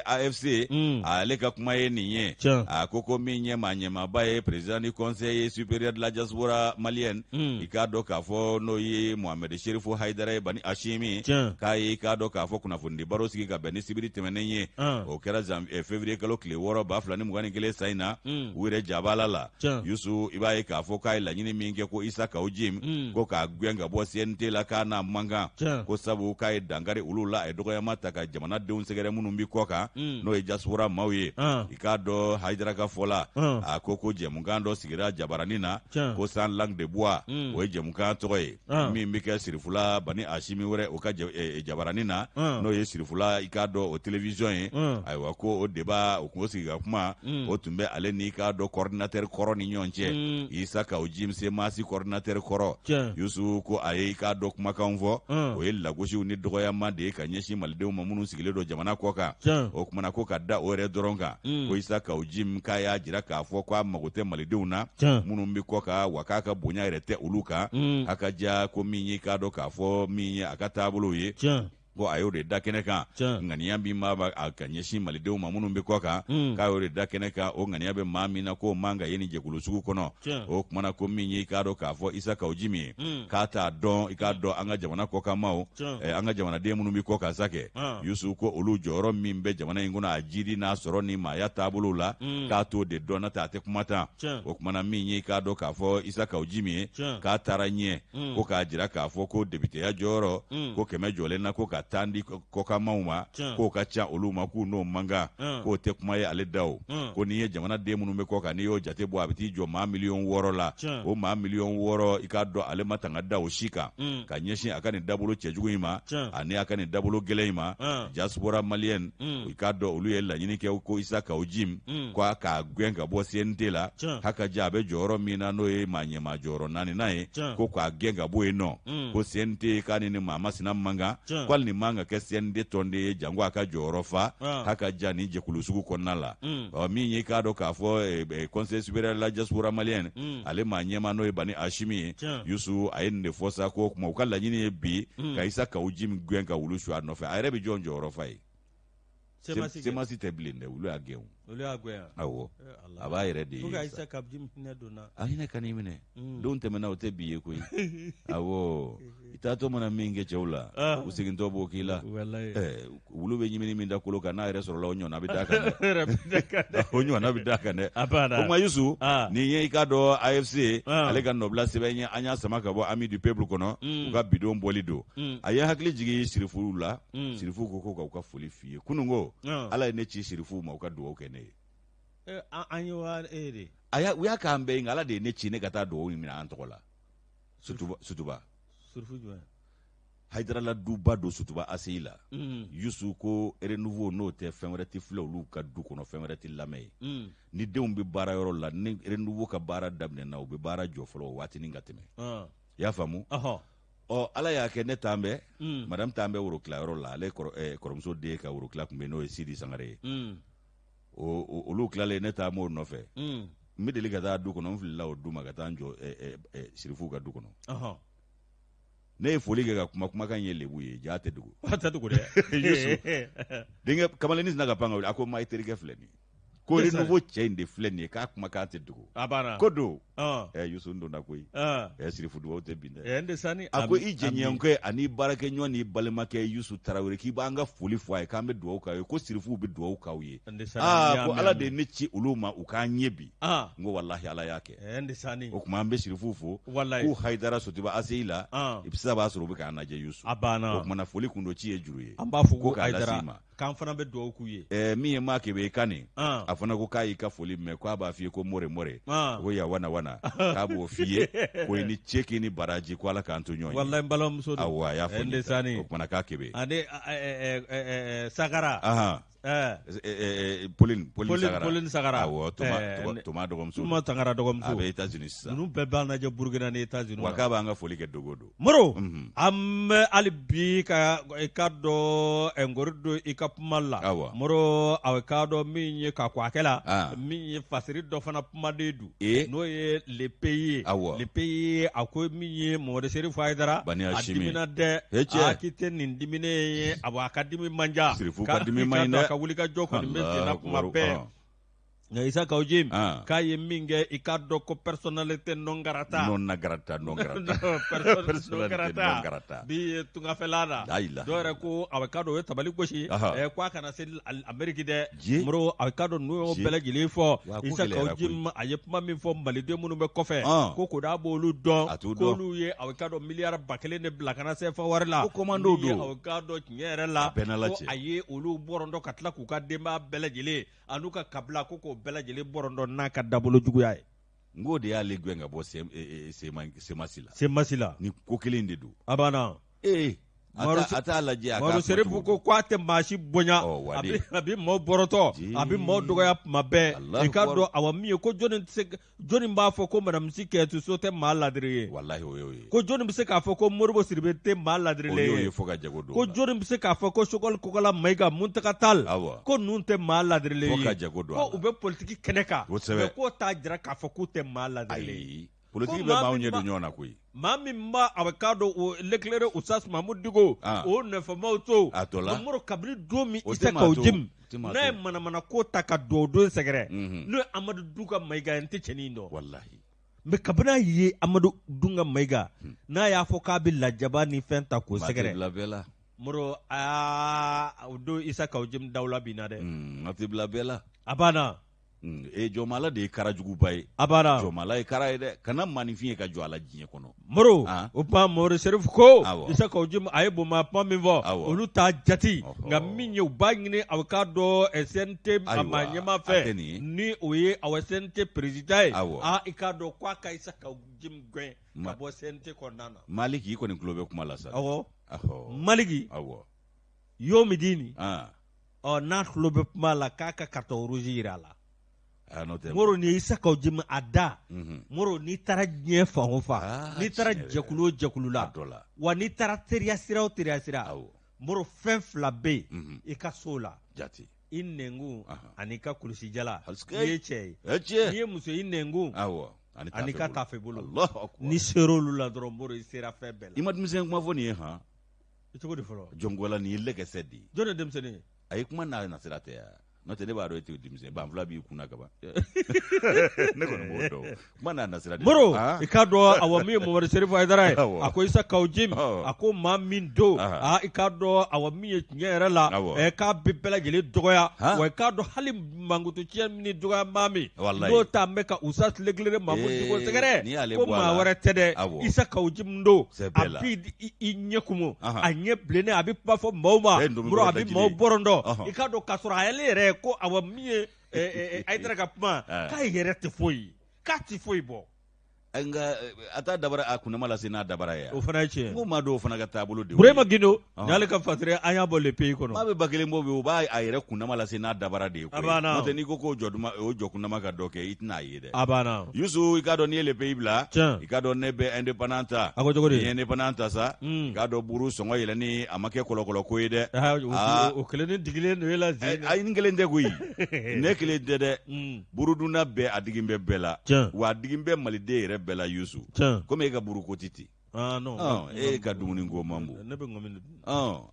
A: AFC, ale ka kuma ye nin ye. A ko min ye maa ɲɛmaaba ye, président du Conseil supérieur de la diaspora malienne, i k'a dɔn k'a fɔ n'o ye Mohamed Cherif Haidara ye, Bani Asimi, k'a ye, i k'a dɔn k'a fɔ, kunnafonidi baro sigi ka bɛn ni sibiri tɛmɛnen ye. O kɛra février kalo tile 6 2021 san in na, u yɛrɛ jabala la. Yusu, i b'a ye k'a fɔ k'a ye laɲini min kɛ ko Isa Kawu Jim, ko k'a gɛn ka bɔ CNT la, k'a n'a man kan, ko sabu k'a ye dankari olu la, a ye dɔgɔyama ta ka jamanadenw sɛgɛrɛ minnu bi kɔ kan, n'o ye diaspora maaw ye. I k'a dɔn, Hayidara ka fɔ la, a ko jɛmukan dɔ sigira jabaranin na ko Sans langue de bois, o ye jɛmukan tɔgɔ ye min bɛ kɛ Sirifula Bani Asimi wɛrɛ o ka jabaranin na, n'o ye Sirifula, i k'a dɔn, o télévision ye. Ayiwa, ko o débat, o kun sigi ka kuma, o tun bɛ ale n'i k'a dɔn coordinateur kɔrɔ ni ɲɔgɔn cɛ, Isa Kawu Jim, CMAS coordinateur kɔrɔ. Yusu, ko a ye, i k'a dɔn, kumakan fɔ, o ye lagosiw ni dɔgɔyama de ye ka ɲɛsin malidenw ma minnu sigilen don jamana kɔ kan. O kumana ko ka da o yɛrɛ dɔrɔn kan, ko Isa Kawu Jim k'a y'a jira k'a fɔ k'a mago tɛ malidenw na minnu bɛ kɔ kan, wa k'a ka bonya yɛrɛ tɛ olu kan. A ka ja ko min ye, k'a dɔn k'a fɔ min ye a ka taabolo ye, ko a y'o de da kɛnɛ kan. Ŋaniya min b'a ka ɲɛsin malidenw ma minnu bɛ kɔ kan, k'a y'o de da kɛnɛ kan. O ŋaniya bɛ maa min na, k'o man ka ye nin jɛkulu sugu kɔnɔ. O kumana ko min ye, i k'a dɔn k'a fɔ Isa Kawu Jim ye, k'a t'a dɔn, i k'a dɔn, an ka jamana kɔkanmaw, an ka jamanaden minnu bɛ kɔ kan sa kɛ, Yusu, ko olu jɔyɔrɔ min bɛ jamana in kɔnɔ, a jidi n'a sɔrɔ ni maaya taabolo la, k'a t'o de dɔn, n'o tɛ a tɛ kuma tan. O kumana min ye, i k'a dɔn k'a fɔ Isa Kawu Jim ye, k'a taara ɲɛ ko k'a jira k'a fɔ ko depiteya jɔyɔrɔ ko kɛmɛ jɔlen na, ko ka tan di kɔkanmaw ma, k'o ka ca olu ma, k'u n'o man kan, k'o tɛ kuma ye ale da o. Ko n'i ye jamanaden minnu bɛ kɔ kan, n'i y'o jate bɔ, a bɛ t'i jɔ maa 6 miliyɔn la. O maa 6 miliyɔn, i k'a dɔn, ale ma tanga da o si kan ka ɲɛsin a ka nin dabolo cɛjugu in ma ani a ka nin dabolo gɛlɛn in ma. Diaspora malienne, i k'a dɔn, olu ye laɲini kɛ ko Isa Kawu Jim, ko a k'a gɛn ka bɔ CNT la. Haka ja a bɛ jɔyɔrɔ min na, n'o ye maa ɲɛmaa jɔyɔrɔ naaninan ye, ko k'a gɛn ka bɔ yen nɔ, ko CNT k'a ni maa masina man kan, ko hali nin man ka kɛ CNT tɔnden ye, janko a ka jɔyɔrɔ fa haka ja nin jɛkulu sugu kɔnɔna la. Ɔ, min ye, k'a dɔn k'a fɔ Conseil supérieur de la diaspora malienne, ale maa ɲɛmaa n'o ye Bani Asimi ye, Yusu, a ye nin de fɔ sa, ko kuma u ka laɲini ye bi ka Isa Kawu Jim gɛn ka wulu su a nɔfɛ. A yɛrɛ bɛ jɔn jɔyɔrɔ fa ye? CMAS tɛ bilen dɛ, olu y'a gɛn o.
B: Olu y'a gɛn
A: awɔ a b'a yɛrɛ de ye
B: Isa Kawu Jim hinɛ donna
A: a hinɛ kan'i minɛ mm. don tɛmɛna o tɛ bi ye koyi awɔ i taatɔ mana min kɛ cɛw la ah. u segintɔ b'o k'i la wulu bɛ ɲimini min da kolo kan n'a yɛrɛ sɔrɔla o ɲɔgɔnna bɛ d'a kan dɛ o ɲɔgɔnna bɛ d'a kan dɛ o tuma Yusu ah. nin ye i k'a dɔn AFC ah. ale ka nɔbila sɛbɛn ye an y'a sama ka bɔ Ami du Peuple kɔnɔ mm. u ka bidon bɔli don mm. a ye hakili jigin sirifuw la sirifuw ko ko k'u ka foli f'i ye kunun ko ala ye ne ci sirifuw ma u ka dugawu kɛ ne ye
B: eh, an ye wa e de
A: a y'a u y'a k'an bɛɛ ye nka ala de ye ne ci ne ka taa dugawu minɛ an tɔgɔ la sutuba sutuba
B: sirifu jumɛn
A: hayidarala duba don sutuba ACI la mm. yusu ko renouveau n'o tɛ fɛn wɛrɛ tɛ filɛ olu ka du kɔnɔ fɛn wɛrɛ tɛ lamɛn ye mm. ni denw bɛ baara yɔrɔ la ni renouveau ka baara daminɛna u bɛ baara jɔ fɔlɔ o waatinin ka tɛmɛ ah. i y'a faamu ɔ ala y'a kɛ ne taan bɛ mm. madame taan bɛ worotilayɔrɔ la ale eh, kɔrɔmuso den ka worotila tun bɛ n'o ye sidi sangare ye mm. olu tilalen ne taa m'o nɔfɛ mm. n bɛ deli ka taa du kɔnɔ n filila o du ma ka taa n jɔ eh, eh, sirifuw ka du kɔnɔ ne ye foli kɛ ka kuma kumakan ye lebu ye jaa tɛ dogo
B: a tɛ dogo dɛ
A: denkɛ kamalennin sinna ka pan ka wuli a ko ma i terikɛ filɛ nin ye ko renouveau cɛ in de filɛ nin ye k'a kumakan tɛ dogo
B: a banna
A: ko don ɛ yusu n donna koyi ɛ sirifu dugawu tɛ bin
B: dɛ n tɛ sani
A: a ko i jɛɲɔgɔnkɛ ani baarakɛɲɔgɔn n'i balimakɛ yusu tarawele k'i b'an ka foli fɔ a ye k'an bɛ dugawu k'aw ye ko sirifuw bɛ dugawu k'aw ye aa ko ala de ye ne ci olu ma u k'an ye bi n ko walahi ala y'a kɛ o tuma an bɛ sirifuw fo k'u hayidara sotiba ACI la i bɛ se b'a sɔrɔ u bɛ k'an lajɛ yusu
B: a banna
A: o tuma na foli kun don ci ye juru ye
B: an b'a fɔ ko k'a lase i ma k'an fana bɛ dugawu k'u ye
A: ɛɛ min ye maa kebe kan a fana ko k'a y'i ka foli mɛn k'a b'a f'i ye ko more more ko ya wana wana k'a b'o f'i ye ko i ni ce k'i ni baraji ko ala k'an to ɲɔgɔn ye
B: walahi n balimamuso
A: don awɔ a y'a fɔ
B: ne
A: o tuma na k'a kebe
B: ani sagara
A: Pauline Pauline Sagara
B: Pauline Sagara
A: awɔ Toma dɔgɔmuso
B: Toma Sagara dɔgɔmuso
A: a bɛ États-Unis sisan
B: ninnu bɛɛ b'an lajɛ Burukina ni États-Unis
A: wa k'a b'an ka foli kɛ don o don
B: Moro an bɛ hali bi ka i k'a dɔn nkori don i ka kuma la
A: awɔ
B: Moro a k'a dɔn min ye ka kɔ a kɛ la min ye fasiri dɔ fana kumaden don n'o ye Le Pays ye
A: awɔ
B: Le Pays a ko min ye Mamadu Serifu Hayidara a dimina dɛ a k'i tɛ nin diminen ye a ka dimi man ca
A: Serifu ka dimi man ɲi dɛ
B: a ka wulikajɔ kɔni bɛ senna kuma bɛɛ nka Isa Kawu Jim k'a ye min kɛ i k'a dɔn ko personnalité non grata
A: non grata non grata
B: non grata bi ye tungafɛla la dɔw yɛrɛ ko a k'a dɔn o ye tabali gosi ko a kana se Ameriki dɛ Moro a k'a dɔn n'u y'o bɛɛ lajɛlen fɔ Isa Kawu Jim a ye kuma min fɔ maliden minnu bɛ kɔfɛ ko koda b'olu dɔn k'olu ye a k'a dɔn miliyari 1000 de bila ka na CFA wari la
A: ko komando don
B: a k'a dɔn tiɲɛ yɛrɛ la ko a ye olu bɔrɔntɔ ka tila k'u ka denbaya bɛɛ lajɛlen an'u ka kabila ko k'o bɛɛ lajɛlen bɔrɔntɔ n'a ka dabolo juguya ye
A: n k'o de y'ale gɛn ka bɔ CMAS la
B: CMAS la
A: ni ko kelen de don
B: a banna
A: ee a t'a lajɛ a
B: Mamadu Serifu ko k'a tɛ maa si bonya a bɛ maaw bɔrɔtɔ a bɛ maaw dɔgɔya tuma bɛɛ i k'a dɔn awa min ye ko jɔnni tɛ se jɔnni b'a fɔ ko madame Si Kɛyitu So tɛ maa ladiri ye
A: walahi o y'o ye
B: ko jɔnni bɛ se k'a fɔ ko Modibo Sidibe tɛ maa ladirilen
A: ye o y'o ye fo ka jago don
B: ko jɔnni bɛ se k'a fɔ ko Sogɛli Kokala Mayiga Muntaga Tall
A: awɔ
B: ko ninnu tɛ maa ladirilen ye
A: fo ka jago don
B: ko u bɛ politiki kɛnɛ kan
A: kosɛbɛ
B: mais k'o t'a jira k'a fɔ k'u tɛ maa ladirilen ye
A: ayi politiki bɛ maaw ɲɛ don ɲɔgɔn na koyi
B: maa min b'a a bɛ k'a dɔn o l'éclairé Oustaz Mahmoud Dicko o nɔfɛmaaw to
A: a tɔ la
B: Moro kabini don min Isa Kawu Jim n'a ye manamana ko ta ka dugawudon sɛgɛrɛ n'o ye Amadu Dunka Mayiga ye n tɛ cɛnin dɔn
A: walahi
B: mais kabini a ye Amadu Dunka Mayiga n'a y'a fɔ k'a bɛ lajaba ni fɛn ta k'o sɛgɛrɛ
A: bila bɛɛ la
B: Moro aa o don Isa Kawu Jim dawula binna dɛ
A: a tɛ bila bɛɛ la
B: a banna
A: E jɔnmaala de ye kara juguba ye
B: a banna
A: jɔnmaala ye kara ye dɛ kana maaninfin ye ka jɔ a la diɲɛ kɔnɔ
B: Moro o tuma Mamadu Serifu ko Isa Kawu Jim a ye bonma kuma min fɔ olu t'a jate nka min ye u b'a ɲini a k'a dɔn CNT a maa ɲɛmaa fɛ ni o ye awa CNT président ye aa i k'a dɔn k'a ka Isa Kawu Jim gɛn ka bɔ CNT kɔnɔna na
A: Maliki i kɔni tulo bɛ kuma la sa
B: awɔ Maliki yomidini ɔ n'a tulo bɛ kuma la k'a ka carton rouge jira a la Moro ni Isa Kawu Jim a da mhm. Moro n'i taara diɲɛ fan o fan ah, n'i taara jɛkulu o jɛkulu la wa n'i taara teriya sira o teriya sira Moro fɛn fila bɛ yen mhm. i ka so la
A: jate
B: i nɛnkun ani i ka kulusijala n'i ye cɛ ye n'i ye muso i nɛnkun ani ka taafe bolo n'i sera olu la dɔrɔn Moro i sera fɛn bɛɛ la
A: i ma denmisɛn kuma fɔ nin ye han
B: i cogo di fɔlɔ
A: jɔngola nin ye lɛgɛsɛ de ye
B: jɔn ye denmisɛnnin ye
A: a ye kuma n'a nasira tɛ yan N'o tɛ ne b'a dɔn e tɛ denmisɛn banfula b'i kunna kaban ne kɔni b'o dɔn kuma n'a nasira de
B: Moro i k'a dɔn awa min ye Mamadu Serifu Hayidara ye a ko Isa Kawu Jim a ko maa min don aa i k'a dɔn awa min ye tiɲɛ yɛrɛ la ɛ k'a bɛ bɛɛ lajɛlen dɔgɔya wa i k'a dɔn hali mankutu tiɲɛ min ni dɔgɔya maa min n'o ta bɛ ka Usas Lɛkilɛrɛ Mamudu Diko sɛgɛrɛ ko maa wɛrɛ tɛ dɛ Isa Kawu Jim don a b'i i ɲɛ kumu a ɲɛ bilennen a bɛ kuma fɔ maaw ma Moro a bɛ maaw bɔrɔntɔ i k'a dɔn k'a sɔrɔ ale yɛrɛ ko awa min ye Hayidara ka kuma k'a yɛrɛ tɛ foyi ye k'a tɛ foyi bɔ
A: nka a t'a dabara a kunnama lase n'a dabara ye
B: o fana ye tiɲɛ
A: n ko maa dɔw fana ka taabolo de
B: Burema Gindo nin y'ale ka fasiri an y'a bɔ Le Pays kɔnɔ
A: maa bɛ ba kelen bɔ bi o b'a a yɛrɛ kunnama lase n'a dabara de ye
B: koyi n'o
A: tɛ n'i ko k'o jɔ duma o jɔ kunnama ka dɔ kɛ i tɛna a ye dɛ
B: a banna
A: Yusu i k'a dɔn n'i ye Le Pays bila i k'a dɔn ne bɛ Indépendant ta
B: a ko cogo di
A: n'i ye Indépendant ta sa i k'a dɔn buru sɔngɔ yɛlɛnni a ma kɛ kɔlɔkɔlɔ ko ye dɛ
B: o kelen ni digilen don e la
A: ayi n kelen tɛ koyi ne kelen tɛ dɛ burudunna bɛɛ a digin bɛ bɛɛ la wa a digin bɛ maliden yɛrɛ bɛɛ la Yusu komi e ka buruko tɛ ten e ka dumuni ko man bon
B: ne bɛ ŋɔmi dun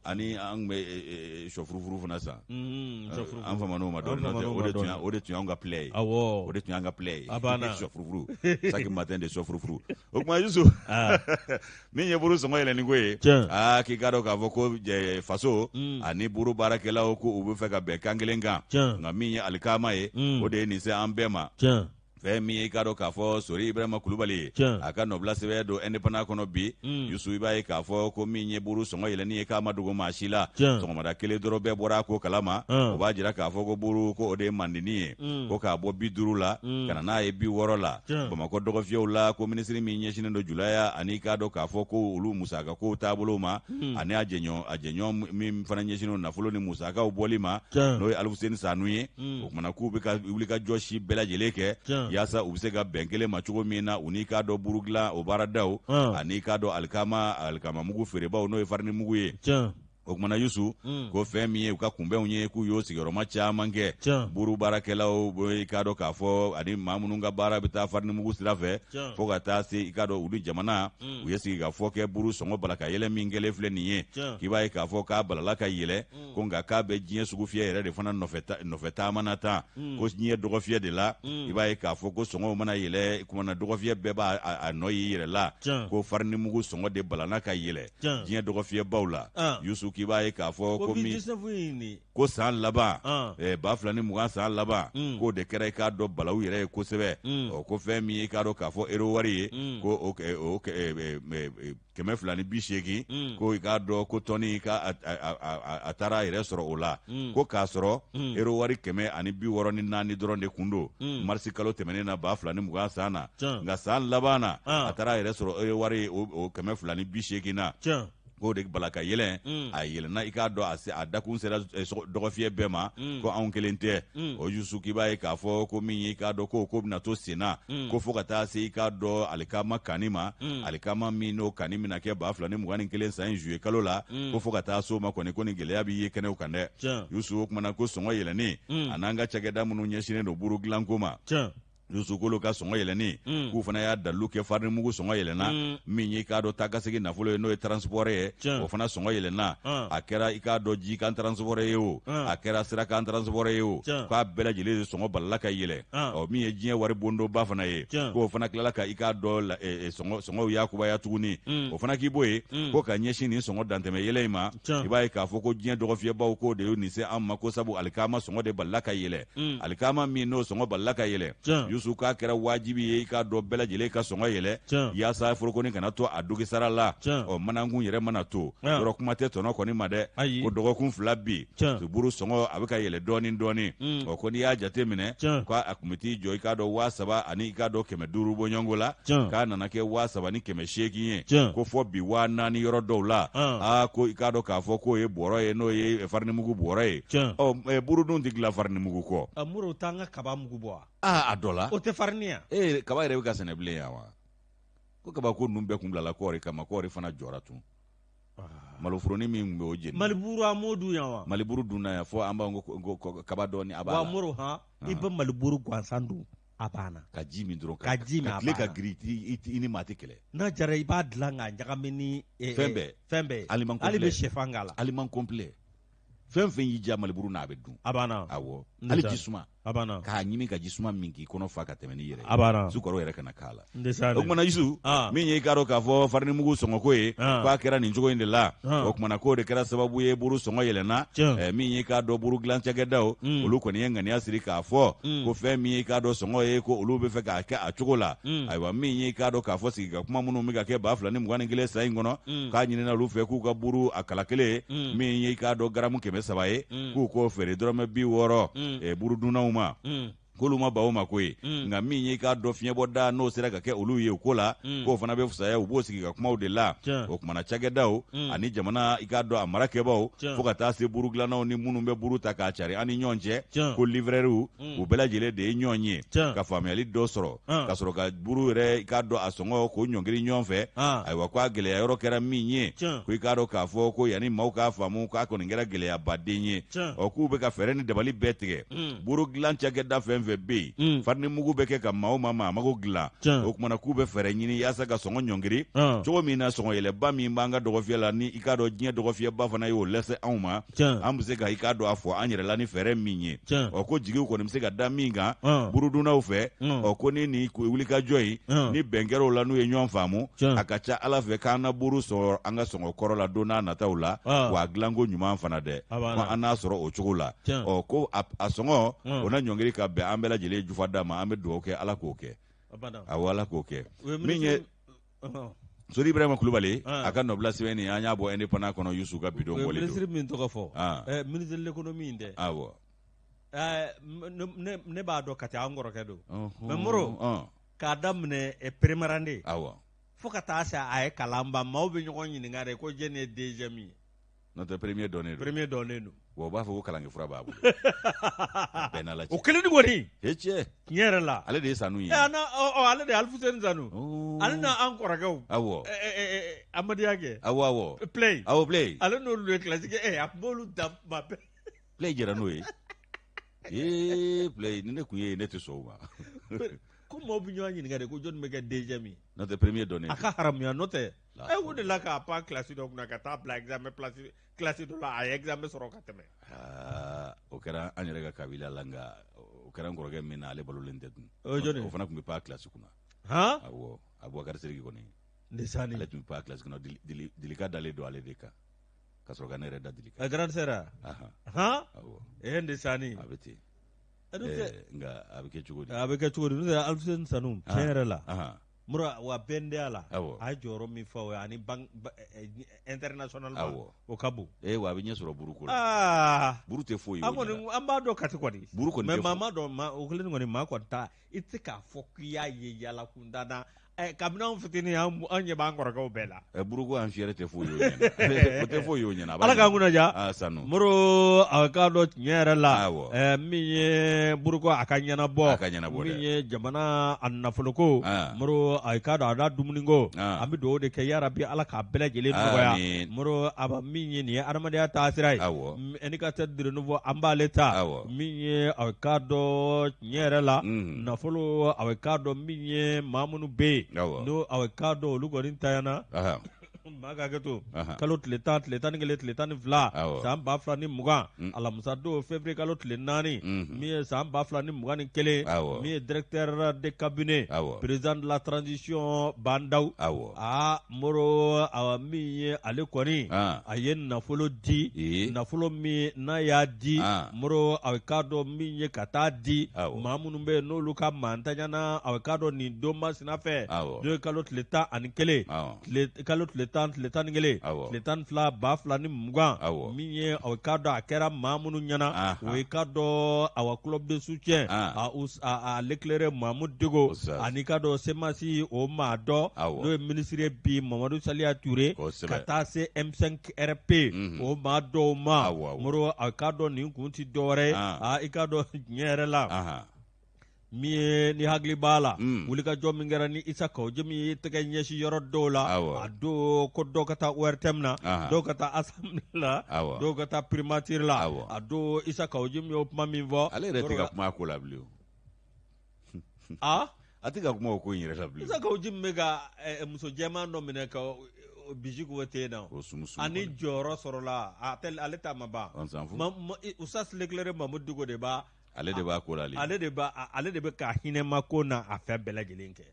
A: ani an tun bɛ sɔfurufuru fana san an famana o ma dɔɔnin n'o tɛ o de tun o de tun y'anw ka plaie ye o de tun y'an ka plaie ye sɔfurufuru chaque matin de sɔfurufuru o tuma Yusu min ye buru sɔngɔ yɛlɛnni ko ye aa k'i k'a dɔn k'a fɔ ko faso ani buru baarakɛlaw ko u bɛ fɛ ka bɛn kan kelen kan nka min ye alikama ye o de ye nin se an bɛɛ ma fɛn min ye i k'a dɔn k'a fɔ sori ibrahima kulubali ye a ka nɔbila sɛbɛn don indépendant kɔnɔ bi mm. yusu i b'a ye k'a fɔ ko min ye buru sɔngɔ yɛlɛnni ye k'a ma dogo maa si la sɔgɔmada kelen dɔrɔn bɛɛ bɔra a ko kalama o b'a jira k'a fɔ ko buru ko o de ye mandinin ye mm. ko k'a bɔ 50 la mm. ka na n'a ye 60 la bamakɔ dɔgɔfiyɛw la ko minisiri min ɲɛsinnen don julaya ani i k'a dɔn k'a fɔ ko olu musaka kow taabolo ma ani a jɛɲɔgɔn min fana ɲɛsinnen don nafolo ni musakaw bɔli ma n'o ye alifuseni sanu ye o kumana k'u bɛ ka wulikajɔ si bɛɛ lajɛlen kɛ yaasa u bɛ se ka bɛn kelen ma cogo min na u n'i k'a dɔn buru dilan o baaradaw ani k'a dɔn alikama alikamamugu feerebaw n'o ye farinimugu ye o kumana yusu mm. ko fɛn min ye u ka kunbɛnw ye k'u y'o sigiyɔrɔma caman kɛ buru baarakɛlaw i k'a dɔn k'a fɔ ani maa minnu ka baara bɛ taa farinimugu sira fɛ fo ka taa se i k'a dɔn u ni jamana mm. u ye sigikafɔ kɛ buru sɔngɔ bala ka yɛlɛ min kɛlen filɛ nin ye k'i b'a ye k'a fɔ k'a balala ka yɛlɛ mm. ko nka k'a bɛ diɲɛ sugufiyɛ yɛrɛ de fana nɔfɛ taama na tan mm. ko diɲɛ dɔgɔfiyɛ de la mm. i b'a ye k'a fɔ ko sɔngɔw mana yɛlɛ kumana dɔgɔfiyɛ bɛɛ b'a a nɔ y'i yɛrɛ la ko farinimugu sɔngɔ de balana ka yɛlɛ diɲɛ dɔgɔfiyɛbaw la ah. Yusu k'i b'a ye k'a fɔ ko min ko san laban ah. 2020 san laban mm. k'o de kɛra i k'a dɔn balawu yɛrɛ ye kosɛbɛ ɔ ko fɛn min ye i k'a dɔn k'a fɔ ero wari ye ko o 280 mm. ko i k'a dɔn ko tɔni ka a taara a yɛrɛ sɔrɔ o la mm. ko k'a sɔrɔ mm. ero wari 164 dɔrɔn de kun don marisi kalo tɛmɛnen na 2020 san na nka san laban na ah. a taara a yɛrɛ sɔrɔ ero wari o 280 na k'o de bala ka yɛlɛn mm. a yɛlɛnna i k'a dɔn a dakun sera eh, dɔgɔfiyɛ bɛɛ ma mm. ko anw kelen tɛ mm. o yusu k'i b'a ye k'a fɔ ko min ye i k'a dɔn ko ko bɛna to senna ko fo ka taa se i k'a dɔn alikama kanni ma alikama min n'o kanni bɛna kɛ 2021 san in zuye kalo la ko fo ka taa s'o ma kɔni ko ni gɛlɛya bɛ ye kɛnɛw kan dɛ yusu o kumana ko sɔngɔ yɛlɛnni a n'an ka cakɛda minnu ɲɛsinnen don buru dilanko ma Yusu k'olu ka sɔngɔ yɛlɛnni mm. k'u fana y'a dalilu kɛ farinimugu sɔngɔ yɛlɛnna mm. min ye i k'a dɔn taa ka segin nafolo ye n'o ye transport ye o fana sɔngɔ yɛlɛnna ah. a kɛra i k'a dɔn jikan transport ye o ah. a kɛra sirakan transport ye o k'a bɛɛ lajɛlen de sɔngɔ balala ka yɛlɛ ah. ɔ min ye diɲɛ wari bondoba fana ye k'o fana tilala ka i k'a dɔn e, e, sɔngɔw yakubaya tuguni mm. o fana k'i bɔ yen ko ka ɲɛsin nin sɔngɔ dantɛmɛ yɛlɛ in ma i b'a ye k'a fɔ ko diɲɛ dɔgɔfiyɛbaw k'o de ye nin se an ma ko sabu alikama sɔngɔ de balala ka yɛlɛ mm. alikama min n'o sɔngɔ balala ka yɛlɛ yusu k'a kɛra wajibi ye i k'a dɔn bɛɛ lajɛlen ka sɔngɔ yɛlɛ yaasa forokoni kana to a dogisara la ɔ manankun yɛrɛ mana to yɔrɔ kuma tɛ tɔnɔ kɔni ma dɛ ko dɔgɔkun 2 bi buru sɔngɔ a bɛ ka yɛlɛ dɔɔni dɔɔni mm. ɔ ko n'i y'a jate minɛ k'a tun bɛ t'i jɔ i k'a dɔn 3000 ani i k'a dɔn 500 bɔɲɔgɔnko la k'a nana kɛ 3800 ye ko fɔ bi 4000 yɔrɔ dɔw la aa ko i k'a dɔn k'a fɔ k'o ye bɔrɔ ye n'o ye farinimugu bɔrɔ ye ɔ buru dun tɛ dilan farinimugu
B: kɔ Moro t'an ka kaba mugu bɔ wa
A: aa a dɔ la
B: o tɛ farini ya
A: ee kaba yɛrɛ bɛ ka sɛnɛ bilen yan wa ko kaba ko ninnu bɛɛ kun bilala kɔɔri kama kɔɔri fana jɔra tun maloforonin min tun bɛ o jeni
B: maliburu an m'o dun yan wa
A: maliburu dunna yan fo an b'an ko kaba dɔɔni a b'a
B: la wa Moro han i bɛ maliburu gansan dun a banna
A: ka ji min dɔrɔn
B: ka ji min
A: a tile ka girin i ni maa tɛ kɛlɛ
B: n'a jara i b'a dilan k'a ɲagami ni
A: eh, fɛn bɛɛ
B: fɛn bɛɛ
A: aliment
B: hali bɛ sɛfan k'a la
A: aliment complet Fɛn fɛn y'i diya maliburu n'a bɛ dun.
B: A banna.
A: Awɔ, hali ji suma.
B: A banna.
A: K'a ɲimi ka ji suma min k'i kɔnɔ fa ka tɛmɛ n'i yɛrɛ ye.
B: A banna.
A: Sukaro yɛrɛ kana k'a la.
B: Ndesane.
A: O kumana Yusu, min ye i k'a dɔn k'a fɔ farinimugu sɔngɔko ye, k'a kɛra nin cogo in de la. O kumana k'o de kɛra sababu ye buru sɔngɔ yɛlɛnna. Min ye i k'a dɔn buru dilan cakɛdaw, olu kɔni ye ŋaniya siri k'a fɔ ko fɛn min ye i k'a dɔn sɔngɔ ye, ko olu bɛ fɛ k'a kɛ a cogo la. Ayiwa, min ye i k'a dɔn k'a fɔ sigi ka kuma minnu bɛ ka kɛ 2021 san in kɔnɔ, k'a ɲinina olu fɛ k'u ka buru a kala kelen, min ye i k'a dɔn garamu 300 ye, k'u k'o feere dɔrɔmɛ 60 burudunnaw ma, k'olu ma ban o ma koyi. Nka min ye i k'a dɔn fiɲɛbɔda n'o sera ka kɛ olu ye o ko la, k'o fana bɛ fisaya, u b'o sigi ka kumaw de la. O kumana cakɛdaw ani jamana i k'a dɔn a marakɛbaw, fo ka taa se buru dilannaw ni minnu bɛ buru ta k'a cari an ni ɲɔgɔn cɛ, ko livrɛriw, u bɛɛ lajɛlen de ye ɲɔgɔn ye ka faamuyali dɔ sɔrɔ, ka sɔrɔ ka buru yɛrɛ i k'a dɔn a sɔngɔ k'o ɲɔngiri ɲɔgɔn fɛ. Ayiwa, ko a gɛlɛya yɔrɔ kɛra min ye, ko i k'a dɔn k'a fɔ ko yanni maaw k'a faamu k'a kɔni kɛra gɛlɛyabaden ye. Ɔ, k'u bɛ ka fɛɛrɛ ni dabali bɛɛ tigɛ. Buru dilan cakɛda fɛn fɛn bɛ yen, farini mugu bɛ kɛ ka maa o maa mago dilan, o kumana k'u bɛ fɛɛrɛ ɲini yaasa ka sɔngɔ ɲɔngiri cogo min na, sɔngɔ yɛlɛba min b'an ka dɔgɔfiyɛ la, ni i k'a dɔn diɲɛ dɔgɔfiyɛba fana y'o lase anw ma, an bɛ se ka i k'a dɔn a fɔ an yɛrɛ la ni fɛɛrɛ min ye. Ɔ, ko jigiw kɔni bɛ se ka da min kan burudunnaw fɛ, ɔ, ko ni nin wulikajɔ in ni bɛn kɛra o la, n'u ye ɲɔgɔn faamu, a ka ca Ala fɛ k'an na buru sɔrɔ an ka sɔngɔ kɔrɔ la don n'a nataw la, wa a dilanko ɲuman fana dɛ, ko an n'a sɔrɔ o cogo la. Ɔ, ko a sɔngɔ o na ɲɔngiri ka bɛn an bɛɛ lajɛlen jufada ma. An bɛ dugawu kɛ, Ala k'o kɛ. Awɔ, Ala k'o kɛ. Min ye Sori Ibrahima Kulubali, a ka nɔbila sɛbɛn nin, an y'a bɔ Indépendant kɔnɔ, Yusu ka bidon bɔlen don.
B: Minisiri min tɔgɔ fɔ, ministre de l'économie in dɛ.
A: Awɔ.
B: Ne b'a dɔn Kati, an kɔrɔkɛ don. Mais Moro, k'a daminɛ première année.
A: Awɔ.
B: Fo ka taa se a ye kalan ban, maaw bɛ ɲɔgɔn ɲininka de ko jɛni ye deuxième ye.
A: N'o tɛ premier dɔnnen don.
B: Premier dɔnnen don.
A: Wa u b'a fɔ ko kalankɛ fura b'a bolo. Bɛɛ n'Ala cɛ.
B: O kelen ni kɔni.
A: E cɛ.
B: Tiɲɛ yɛrɛ la.
A: Ale de ye Sanu ye.
B: Ale de ye Alifuseni Sanu. Ale n'an kɔrɔkɛw.
A: Awɔ.
B: Amadiya kɛ.
A: Awɔ awɔ.
B: Play.
A: Awɔ Play.
B: Ale n'olu ye kilasi kɛ, a tun b'olu da tuma bɛɛ.
A: Play jɛra n'o ye. Ee Play, ni ne tun ye ne tɛ sɔn o ma.
B: Ko maaw bɛ ɲɔgɔn ɲininka de ko jɔnni bɛ kɛ deuxième ye.
A: N'o tɛ premier dɔnnen.
B: A ka haramuya n'o tɛ. O de la k'a pan kilasi dɔ kunna ka taa bila examen place kilasi dɔ la, a ye examen sɔrɔ ka tɛmɛ.
A: Aa, o kɛra an yɛrɛ ka kabila la, nka o kɛra n kɔrɔkɛ min na, ale balolen tɛ tun.
B: O ye jɔni ye?
A: O fana tun bɛ pan kilasi kunna.
B: Han?
A: Awɔ, Abubakari Sidiki kɔni.
B: Ndesani.
A: Ale tun bɛ pan kilasi kunna, Dilika dalen don ale de kan. Ka sɔrɔ ka ne yɛrɛ da Dilika.
B: A grande sœur wa?
A: Ahan.
B: Han?
A: Awɔ.
B: Ee Ndesani.
A: A bɛ ten. Nka a bɛ kɛ cogo di?
B: A bɛ kɛ cogo di? N'o tɛ Alifuseni Sanu, tiɲɛ yɛrɛ la. Mura wa bɛndenya la, a ye jɔyɔrɔ min fa o ye ani banque internationale ma, o ka bon.
A: Ee wa a bɛ ɲɛ sɔrɔ buruko la. Aa buru tɛ foyi ye.
B: An kɔni an b'a dɔn Kati kɔni.
A: Buru kɔni tɛ
B: mais maa ma dɔn maa o kelen kɔni maa kɔni ta i tɛ se k'a fɔ k'i y'a ye yala kunda na. Kabini anw fitinin an ɲɛ b'an kɔrɔkɛw bɛɛ la.
A: Buruko an fiyɛrɛ tɛ foyi y'o ɲɛna. O tɛ foyi y'o ɲɛna.
B: Ala k'an kunna diya.
A: Aa Sanu.
B: Moro a k'a dɔn tiɲɛ yɛrɛ la. Awɔ. Min ye buruko a ka ɲɛnabɔ.
A: A ka ɲɛnabɔ dɛ.
B: Min ye jamana a nafoloko. Moro a k'a dɔn a n'a dumuniko. An bɛ dugawu de kɛ yarabi Ala k'a bɛɛ lajɛlen nɔgɔya.
A: Amiin.
B: Moro a ba min ye nin ye adamadenya taasira ye.
A: Awɔ.
B: Indicateur du renouveau an b'ale ta.
A: Awɔ.
B: Min ye a k'a dɔn tiɲɛ yɛrɛ la. Nafolo a k'a dɔn min ye maa minnu bɛ yen.
A: Awɔ.
B: N'o a k'a dɔn olu kɔni ntanyana. Maa ka hakɛ to kalo tile 10, tile 11, tile 12, san 2020, alamisa don février kalo tile 4, min ye san 2021, min ye directeur de cabinet, président de la transition Bah N'Daw, aa Moro awa min ye ale kɔni, a ye nafolo di, nafolo min n'a y'a di, Moro a k'a dɔn min ye ka taa di maa minnu bɛ yen n'olu ka maantanyana, a k'a dɔn nin don masina fɛ, n'o ye kalo tile 11, kalo tile 10, tile 11, tile 12, 2020, min ye a k'a dɔn a kɛra maa minnu ɲɛna, o ye k'a dɔn awa club de soutien à l'éclairé Mahmoud Dicko, ani k'a dɔn CMAS o maa dɔ, n'o ye minisiri ye bi Mamadu Saliya Ture, ka taa se M5 RP o maa dɔw ma, Moro a k'a dɔn nin kun tɛ dɔwɛrɛ ye, i k'a dɔn tiɲɛ yɛrɛ la. Min ye ni hakili b'a la, wulikajɔ min kɛra ni Isa Kawu Jimi ye tɛgɛ ɲɛsin yɔrɔ dɔw la, a don ko dɔw ka taa ORTM na, dɔw ka taa assemblée la, dɔw ka taa primature la, a don Isa Kawu Jimi y'o kuma min fɔ.
A: Ale yɛrɛ tɛ ka kuma a ko la bilen o.
B: A
A: A tɛ ka kuma o ko in yɛrɛ la bilen.
B: Isa Kawu Jimi bɛ ka muso jɛman dɔ minɛ ka biji ko tɛ yen na ani jɔyɔrɔ sɔrɔla a ale ta ma ban Oustaz Leclerc Mamudu Diko de b'a
A: ale de b'a ko la
B: ale de b'a ale de bɛ ka hinɛma ko n'a a fɛn bɛɛ lajɛlen kɛ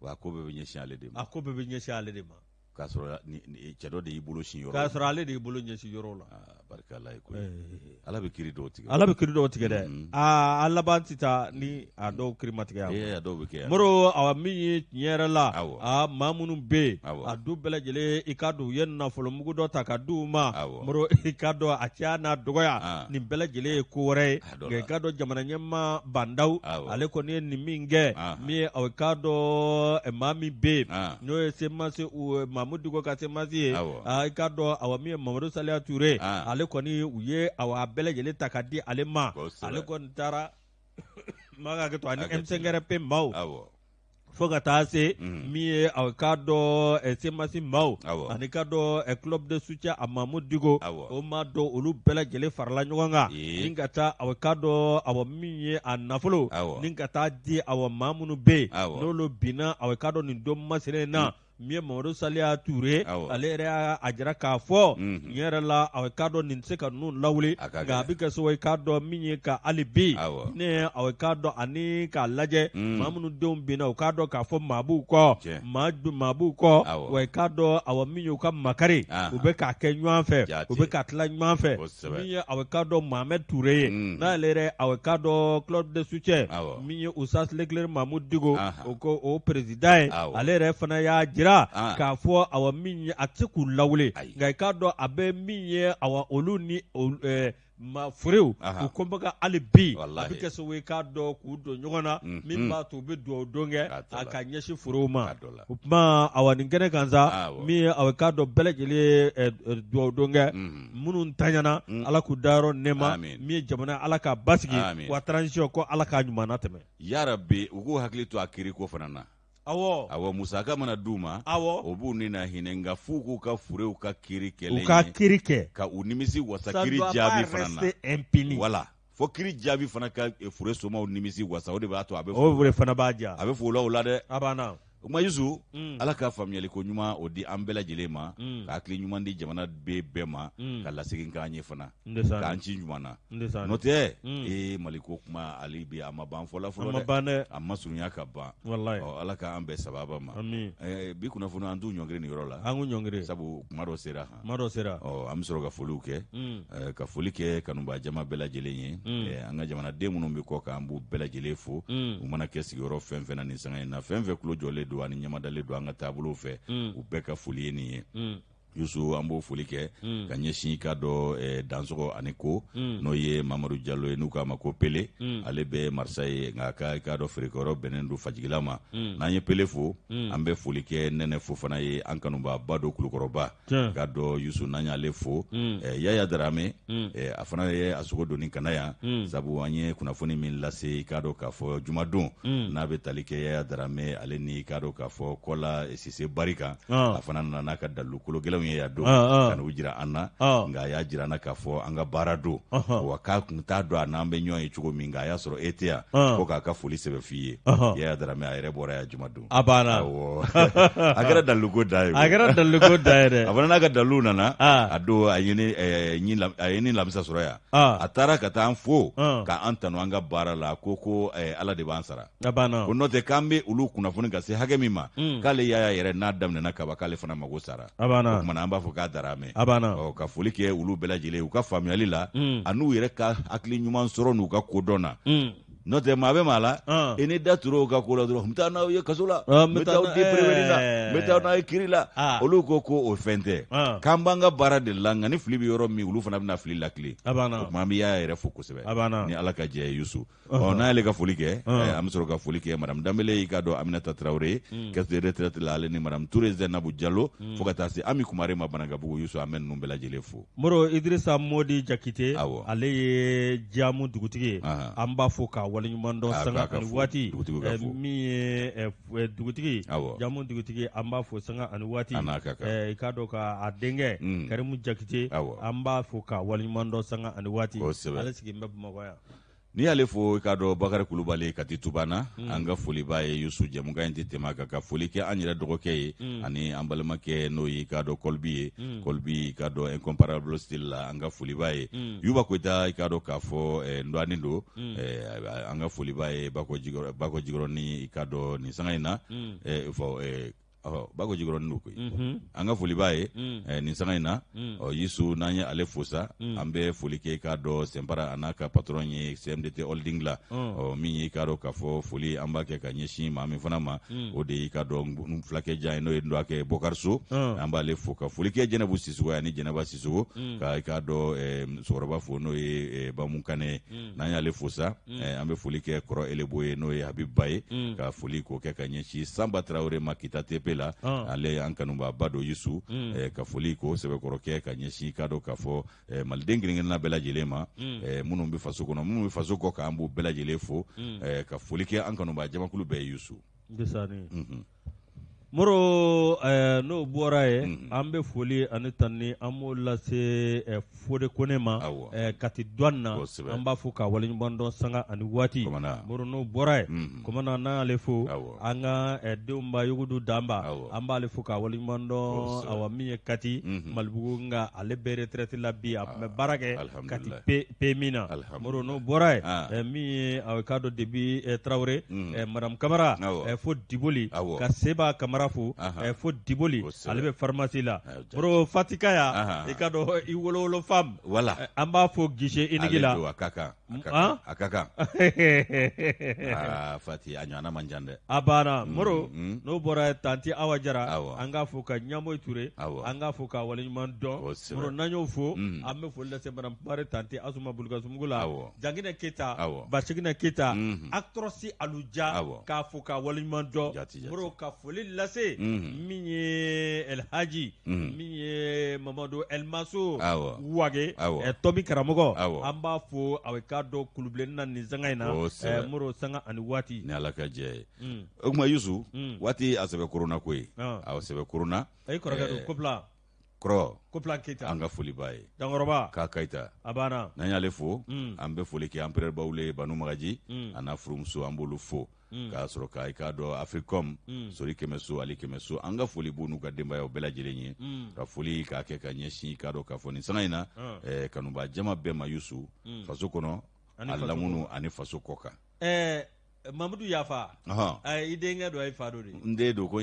A: wa a ko bɛɛ bɛ ɲɛsin ale de
B: ma a ko bɛɛ bɛ ɲɛsin ale de ma
A: k'a sɔrɔ cɛ dɔ de y'i bolo sin yɔrɔ
B: k'a sɔrɔ ale de y'i bolo ɲɛsin yɔrɔ la
A: ah, barika Ala ye koyi eh. Ala bɛ kiri dɔw tigɛ
B: Ala bɛ kiri dɔw tigɛ dɛ mm-hmm. aa a laban tɛ taa ni a dɔw kiri ma tigɛ
A: eh, a dɔw bɛ kɛ
B: Moro awa min ye tiɲɛ yɛrɛ la aa maa minnu bɛ yen a du bɛɛ lajɛlen i k'a dɔn u ye nafolomugu dɔ ta ka di u ma Moro i k'a dɔn a caya n'a dɔgɔya ah. nin bɛɛ lajɛlen ye ko wɛrɛ ye nka i k'a dɔn jamana ɲɛmaa Ba Ndaw ale kɔni ye nin min kɛ min ye i k'a dɔn maa min bɛ yen n'o ye CMAS Mamudu Diko ka CMAS ye i k'a dɔn awa min ye Mamadu Saliya Ture ale kɔni u ye awa bɛɛ lajɛlen ta ka di ale ma ale kɔni taara maa ka hakɛ to ani M5RP maaw fo ka taa se mm. min ye a k'a dɔn eh, CMAS maaw ani k'a dɔn eh, club de soutien à Mamudu Diko o maa dɔw olu bɛɛ lajɛlen farala ɲɔgɔn kan ni ka taa a k'a dɔn awa min ye a nafolo ni ka taa di awa maa minnu bɛ yen n'olu binna a k'a dɔn nin don masina in na mm. min ye Mamadu Saliya Ture ale yɛrɛ y'a jira k'a fɔ tiɲɛ yɛrɛ la a k'a dɔn nin tɛ se ka ninnu lawuli nka a bɛ kɛ sababu ye k'a dɔn min ye ka hali bi ne a k'a dɔn ani k'a lajɛ maa minnu denw binna u k'a dɔn k'a fɔ maa b'u kɔ maa b'u kɔ wa i k'a dɔn awa min ye u ka makari u bɛ k'a kɛ ɲɔgɔn fɛ u bɛ ka tila ɲɔgɔn fɛ min ye a k'a dɔn Mohamed Ture ye n'ale yɛrɛ a k'a dɔn club de soutien min ye Oustaz Leclerc Mamudu Diko o ko o président ye ale yɛrɛ fana y'a jira k'a fɔ awa min ye a tɛ se k'u lawuli nka i k'a dɔn a bɛ min ye awa olu ni ma furew u kɔnbaga hali bi a bɛ kɛ sababu ye k'a dɔn k'u don ɲɔgɔn na min b'a to u bɛ dugawu don kɛ a ka ɲɛsin furew ma o tuma awa nin kɛnɛ kan sa min ye awa k'a dɔn bɛɛ lajɛlen ye dugawu don kɛ minnu ntanyana Ala k'u dayɔrɔ nɛɛma min ye jamana Ala k'a basigi wa transition ko Ala k'a ɲuman natɛmɛ
A: yarabi u k'u hakili to a kiriko fana na
B: awɔ
A: awɔ musaka mana d'u ma
B: awɔ
A: o b'u ni na hinɛ nka f'u k'u ka furew ka kiri kɛlen
B: u ka kiri kɛ
A: ka u nimisi wasa kiri jaabi fana na
B: impuni
A: wala fo kiri jaabi fana ka eh, fure somaw nimisi wasa o de b'a to a bɛ
B: o de fana b'a diya
A: a bɛ fo o la dɛ
B: a banna
A: o kuma Yusu mm. Ala ka faamuyali ko ɲuman o di an bɛɛ lajɛlen ma mm. ka hakili ɲuman di jamana bɛɛ bɛɛ ma mm. ka lasegin k'an ye fana k'an ci ɲuman na n'o tɛ ee Mali ko kuma hali bi a ma ban fɔla fɔlɔ dɛ a ma surunya ka ban ɔ Ala k'an bɛn sababa ma bi kunnafoni an t'u ɲɔngiri nin yɔrɔ la
B: an k'u ɲɔngiri
A: sabu kuma dɔ sera
B: kuma dɔ sera
A: ɔ an bɛ sɔrɔ ka foliw kɛ mm. ka foli kɛ kanubaa jama bɛɛ lajɛlen ye mm. an ka jamanaden minnu bɛ kɔkan an b'u bɛɛ lajɛlen fo mm. u mana kɛ sigiyɔrɔ fɛn fɛn na nin sanga in na fɛn fɛn tulo jɔlen don ani ɲɛmadalen don an ka taabolow fɛ u bɛɛ ka foli ye nin ye Yusu an b'o foli kɛ ka ɲɛsin i k'a dɔn Dansɔgɔ ani ko n'o ye Mamadu Jalo ye n'u k'a ma ko Pele ale bɛ Marseille nka a ka i k'a dɔn feerekɛyɔrɔ bɛnnen don Fajigila ma n'an ye Pele fo an bɛ foli kɛ Nɛnɛ Fofana ye an kanubaaba don Kulukɔrɔba k'a dɔn Yusu n'an y'ale fo Yaya Darame a fana ye a sogo doni ka na yan sabu an ye kunnafoni min lase i k'a dɔn k'a fɔ jumadon n'a bɛ tali kɛ Yaya Darame ale ni i k'a dɔn k'a fɔ Kɔla Sise Bari kan a fana nana n'a ka dalilu kolo gɛlɛnw ye yan don ka n'u jira an na nka a y'a jira an na k'a fɔ an ka baara don wa k'a tun t'a dɔn a n'an bɛ ɲɔgɔn ye cogo min nka a y'a sɔrɔ e tɛ yan ko k'a ka foli sɛbɛ f'i ye Yaya Darame a yɛrɛ bɔra yan jumadon
B: a banna
A: a kɛra daliluko dan ye
B: a kɛra daliluko dan ye dɛ
A: a fana n'a ka dalilu nana a don a ye ne ni Lamisa sɔrɔ yan a taara ka taa an fo k'an tanu an ka baara la ko Ala de b'an sara
B: a banna
A: ko n'o tɛ k'an bɛ olu kunnafoni ka se hakɛ min ma mm. k'ale Yaya yɛrɛ n'a daminɛna kaban k'ale fana mago sara
B: a banna
A: o tuma na an b'a fɔ k'a Darame
B: a banna
A: ɔ ka foli kɛ olu bɛɛ lajɛlen u ka faamuyali la mm. an'u yɛrɛ ka hakili ɲuman sɔrɔ n'u ka kodɔn na mm. n'o tɛ maa bɛ maa la ah. i ni da turu o ka ko la dɔrɔn n bɛ taa n'aw ye kaso la n bɛ taa aw di prévenu la n bɛ taa n'aw ye kiri la ah. olu ko ko o fɛn tɛ ah. k'an b'an ka baara de la nka ni fili bɛ yɔrɔ min olu fana bɛna fili latilen o tuma an bɛ Yaya yɛrɛ fo kosɛbɛ ni Ala ka jɛ ye Yusu ɔ n'an y'ale ka foli kɛ an bɛ sɔrɔ ka foli kɛ madame Danbele i k'a dɔn Aminata Tarawele mm. caisse de retraite la ale ni madame Toure Zainabu Jalo mm. fo ka taa se Ami Kumare ma Banankabugu Yusu an bɛ ninnu bɛɛ lajɛlen fo.
B: Moro Idrissa Modi Jakite ale ye Jamu dugutigi ye an b'a fo k'a waleɲuman dɔn sanga ani waati min ye dugutigi Jamu dugutigi an b'a fo sanga ani waati i k'a dɔn ka a denkɛ mm. Karimu Jakite an b'a fo k'a waleɲuman dɔn sanga ani waati ale sigilen bɛ Bamakɔ yan.
A: N'i y'ale fo, i k'a dɔn Bakari Kulubali Kati Tubana, an ka foli b'a ye. Yusu, jɛmukan in tɛ tɛmɛ a kan ka foli kɛ an yɛrɛ dɔgɔkɛ ye ani an balimakɛ, n'o ye i k'a dɔn Kɔlibi ye. Kɔlibi, i k'a dɔn incomparable style la, an ka foli b'a ye. Yuba Koyita, i k'a dɔn k'a fɔ n dɔgɔnin don, an ka foli b'a ye. Bakɔ Jikɔrɔni, i k'a dɔn nin sanga in na, fɔ Bakɔ Jikɔrɔni don koyi, an ka foli b'a ye nin sanga in na. Ɔ Yusu, n'an ye ale fo sa, an bɛ foli kɛ, i k'a dɔn Sɛnpara a n'a ka patron ye CMDT Holding la. Ɔ min ye, i k'a dɔn k'a fɔ foli an b'a kɛ ka ɲɛsin maa min fana ma, o de ye i k'a dɔn fulakɛ jan ye, n'o ye n dɔgɔkɛ Bɔkari So. An b'ale fo ka foli kɛ Jɛnɛbu Sisoko ani Jɛnɛba Sisoko, ka i k'a dɔn musokɔrɔba fo, n'o ye Bamu Kanɛ ye. N'an y'ale fo sa, an bɛ foli kɛ kɔrɔ Elebo ye, n'o ye Habib Ba ye, ka foli k'o kɛ ka ɲɛsin Sanba Tarawele ma Kita TP la. Ale an kanubaaba don Yusu, ka foli k'o sɛbɛkɔrɔ kɛ ka ɲɛsin k'a dɔn k'a fɔ maliden kelen-kelenna bɛɛ lajɛlen ma, minnu bɛ faso kɔnɔ, minnu bɛ faso kɔ kan, an b'u bɛɛ lajɛlen fo, ka foli kɛ an kanubaa jamakulu bɛɛ ye Yusu.
B: Moro, n'o bɔra yen, an bɛ foli ani tanuni an b'o lase Fode Kone ma Kati douane na. An b'a fo k'a waleɲuman dɔn sanga ani waati. Moro, n'o bɔra yen, kɔmana, n'an y'ale fo, an ka denw ba Yogudu Danba, an b'ale fo k'a waleɲuman dɔn. Awa, min ye Kati Malibugu, nka ale bɛ retraite la bi, a tun bɛ baara kɛ Kati PMI na. Moro, n'o bɔra yen, min ye a k'a dɔn Debi Tarawele, madame Kamara fo Diboli, ka Seba Kamara fo fo Diboli, ale bɛ pharmacie la. Moro, Fatika ya, i k'a dɔn i wolowolo femme,
A: voilà,
B: an b'a fo guichet unique la.
A: A ka kan, a ka kan. Aa Fati, a ɲɔgɔnna man jan dɛ.
B: A banna. Moro, n'o bɔra yen, tanti Awa Jara, an k'a fo ka Ɲamoyi Ture, an k'a fo k'a waleɲuman dɔn. Moro, n'an y'o fo, an bɛ foli lase madame Kumare tanti Asuma Bulukasumugu la, Janginɛ Keyita, Basigina Keyita, Actrosi Aluja, k'a fo k'a waleɲuman dɔn. Moro, ka foli lase min ye Elhaji, min ye Mamadu Elmaso Wage, Tɔmi karamɔgɔ, an b'a fo a k'a dɔn kulubilenni na nin sanga in na. Moro, sanga ani waati.
A: Ni Ala ka jɛ ye. O tuma Yusu, waati a sɛbɛ korona koyi, a sɛbɛ korona.
B: I kɔrɔkɛ don Kopila.
A: Kɔrɔ
B: Kopila Keyita,
A: an ka foli b'a ye.
B: Dankɔrɔba
A: k'a Keyita,
B: a banna.
A: N'an y'ale fo, an bɛ foli kɛ empereur Bawule Banu Magaji a n'a furumuso, an b'olu fo. K'a sɔrɔ ka i k'a dɔn Africom, Sori Kɛmɛso, Ali Kɛmɛso, an ka foli b'u n'u ka denbayaw bɛɛ lajɛlen ye. Ka foli k'a kɛ ka ɲɛsin i k'a dɔn k'a fɔ nin sanga in na, kanubaa jama bɛɛ ma Yusu, faso kɔnɔ, a lamunu ani faso kɔ kan.
B: Mamadu Yafa, i denkɛ don, i fa don de.
A: N den don, ko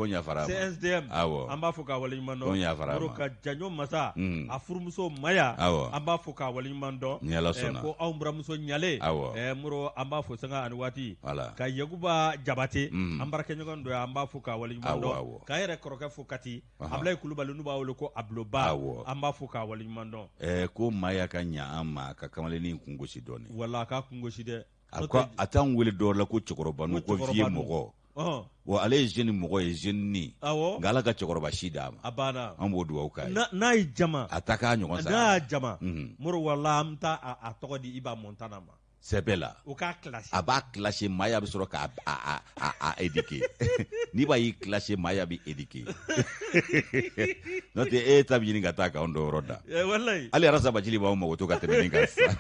A: yafara
B: CSDM,
A: awɔ,
B: an b'a fo k'a waleɲuman dɔn.
A: Ko yafara
B: ma. Ka Jaɲɔ Masa, a furumuso Maya,
A: awɔ,
B: an b'a fo k'a waleɲuman dɔn.
A: Ni Ala sɔnna.
B: Ko anw buramuso Ɲale,
A: awɔ,
B: Moro, an b'a fo sanga ani waati.
A: Voilà.
B: Ka Yakuba Jabate, an baarakɛɲɔgɔn dɔ ye, an b'a fo k'a waleɲuman dɔn. K'an yɛrɛ kɔrɔkɛ fo Kati, Abulayi Kulubali, n'u b'a wele ko Abuloba,
A: awɔ,
B: an b'a fo k'a waleɲuman dɔn.
A: Ko Maya ka ɲa an ma ka kamalennin kun gosi dɔɔnin.
B: Wala a k'a kun gosi dɛ.
A: A ko a t'anw wele dɔwɛrɛ la ko cɛkɔrɔba, ko vieux mɔgɔ. Wa ale ye jeune mɔgɔ ye, jeune ni, nka Ala ka cɛkɔrɔba si d'a ma.
B: A banna.
A: An b'o dugawu k'a ye.
B: N'a ye jama,
A: a ta k'a ɲɔgɔn sa.
B: N'a y'a jama, Moro, wala an bɛ taa a tɔgɔ di Iba Montana ma.
A: Sɛbɛ la.
B: O k'a clasher.
A: A b'a clasher, Maya bɛ sɔrɔ k'a a éduquer. N'i b'a y'i clasher, Maya b'i éduquer. N'o tɛ e ta bɛ ɲini ka taa k'anw dɔ yɔrɔ da.
B: Walayi.
A: Hali Arasa Bacili b'anw mago to ka tɛmɛ nin kan sisan.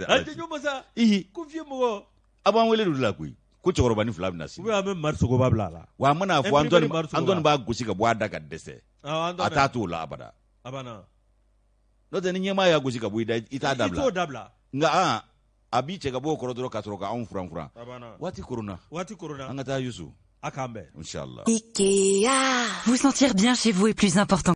B: A tɛ ɲɔgɔn sa. Ko vieux mɔgɔ.
A: A b'an wele de la koyi. Ko cɛkɔrɔba ni fila bɛ na sini.
B: Ou bien an bɛ Mari Sogoba bila a la.
A: Wa a mana fɔ Antoine b'a gosi ka bɔ a da ka dɛsɛ. A t'a t'o la abada.
B: A banna.
A: N'o tɛ ni ɲɛmaa y'a gosi ka bɔ i da, i t'a dabila.
B: I t'o dabila.
A: Nka a b'i cɛ ka bɔ o kɔrɔ dɔrɔn ka sɔrɔ ka anw furan furan. Waati koronna.
B: Waati koronna.
A: An ka taa Yusu.
B: A k'an bɛn.
A: Inchallah.
C: Ikea. Vous sentir bien chez vous est plus important.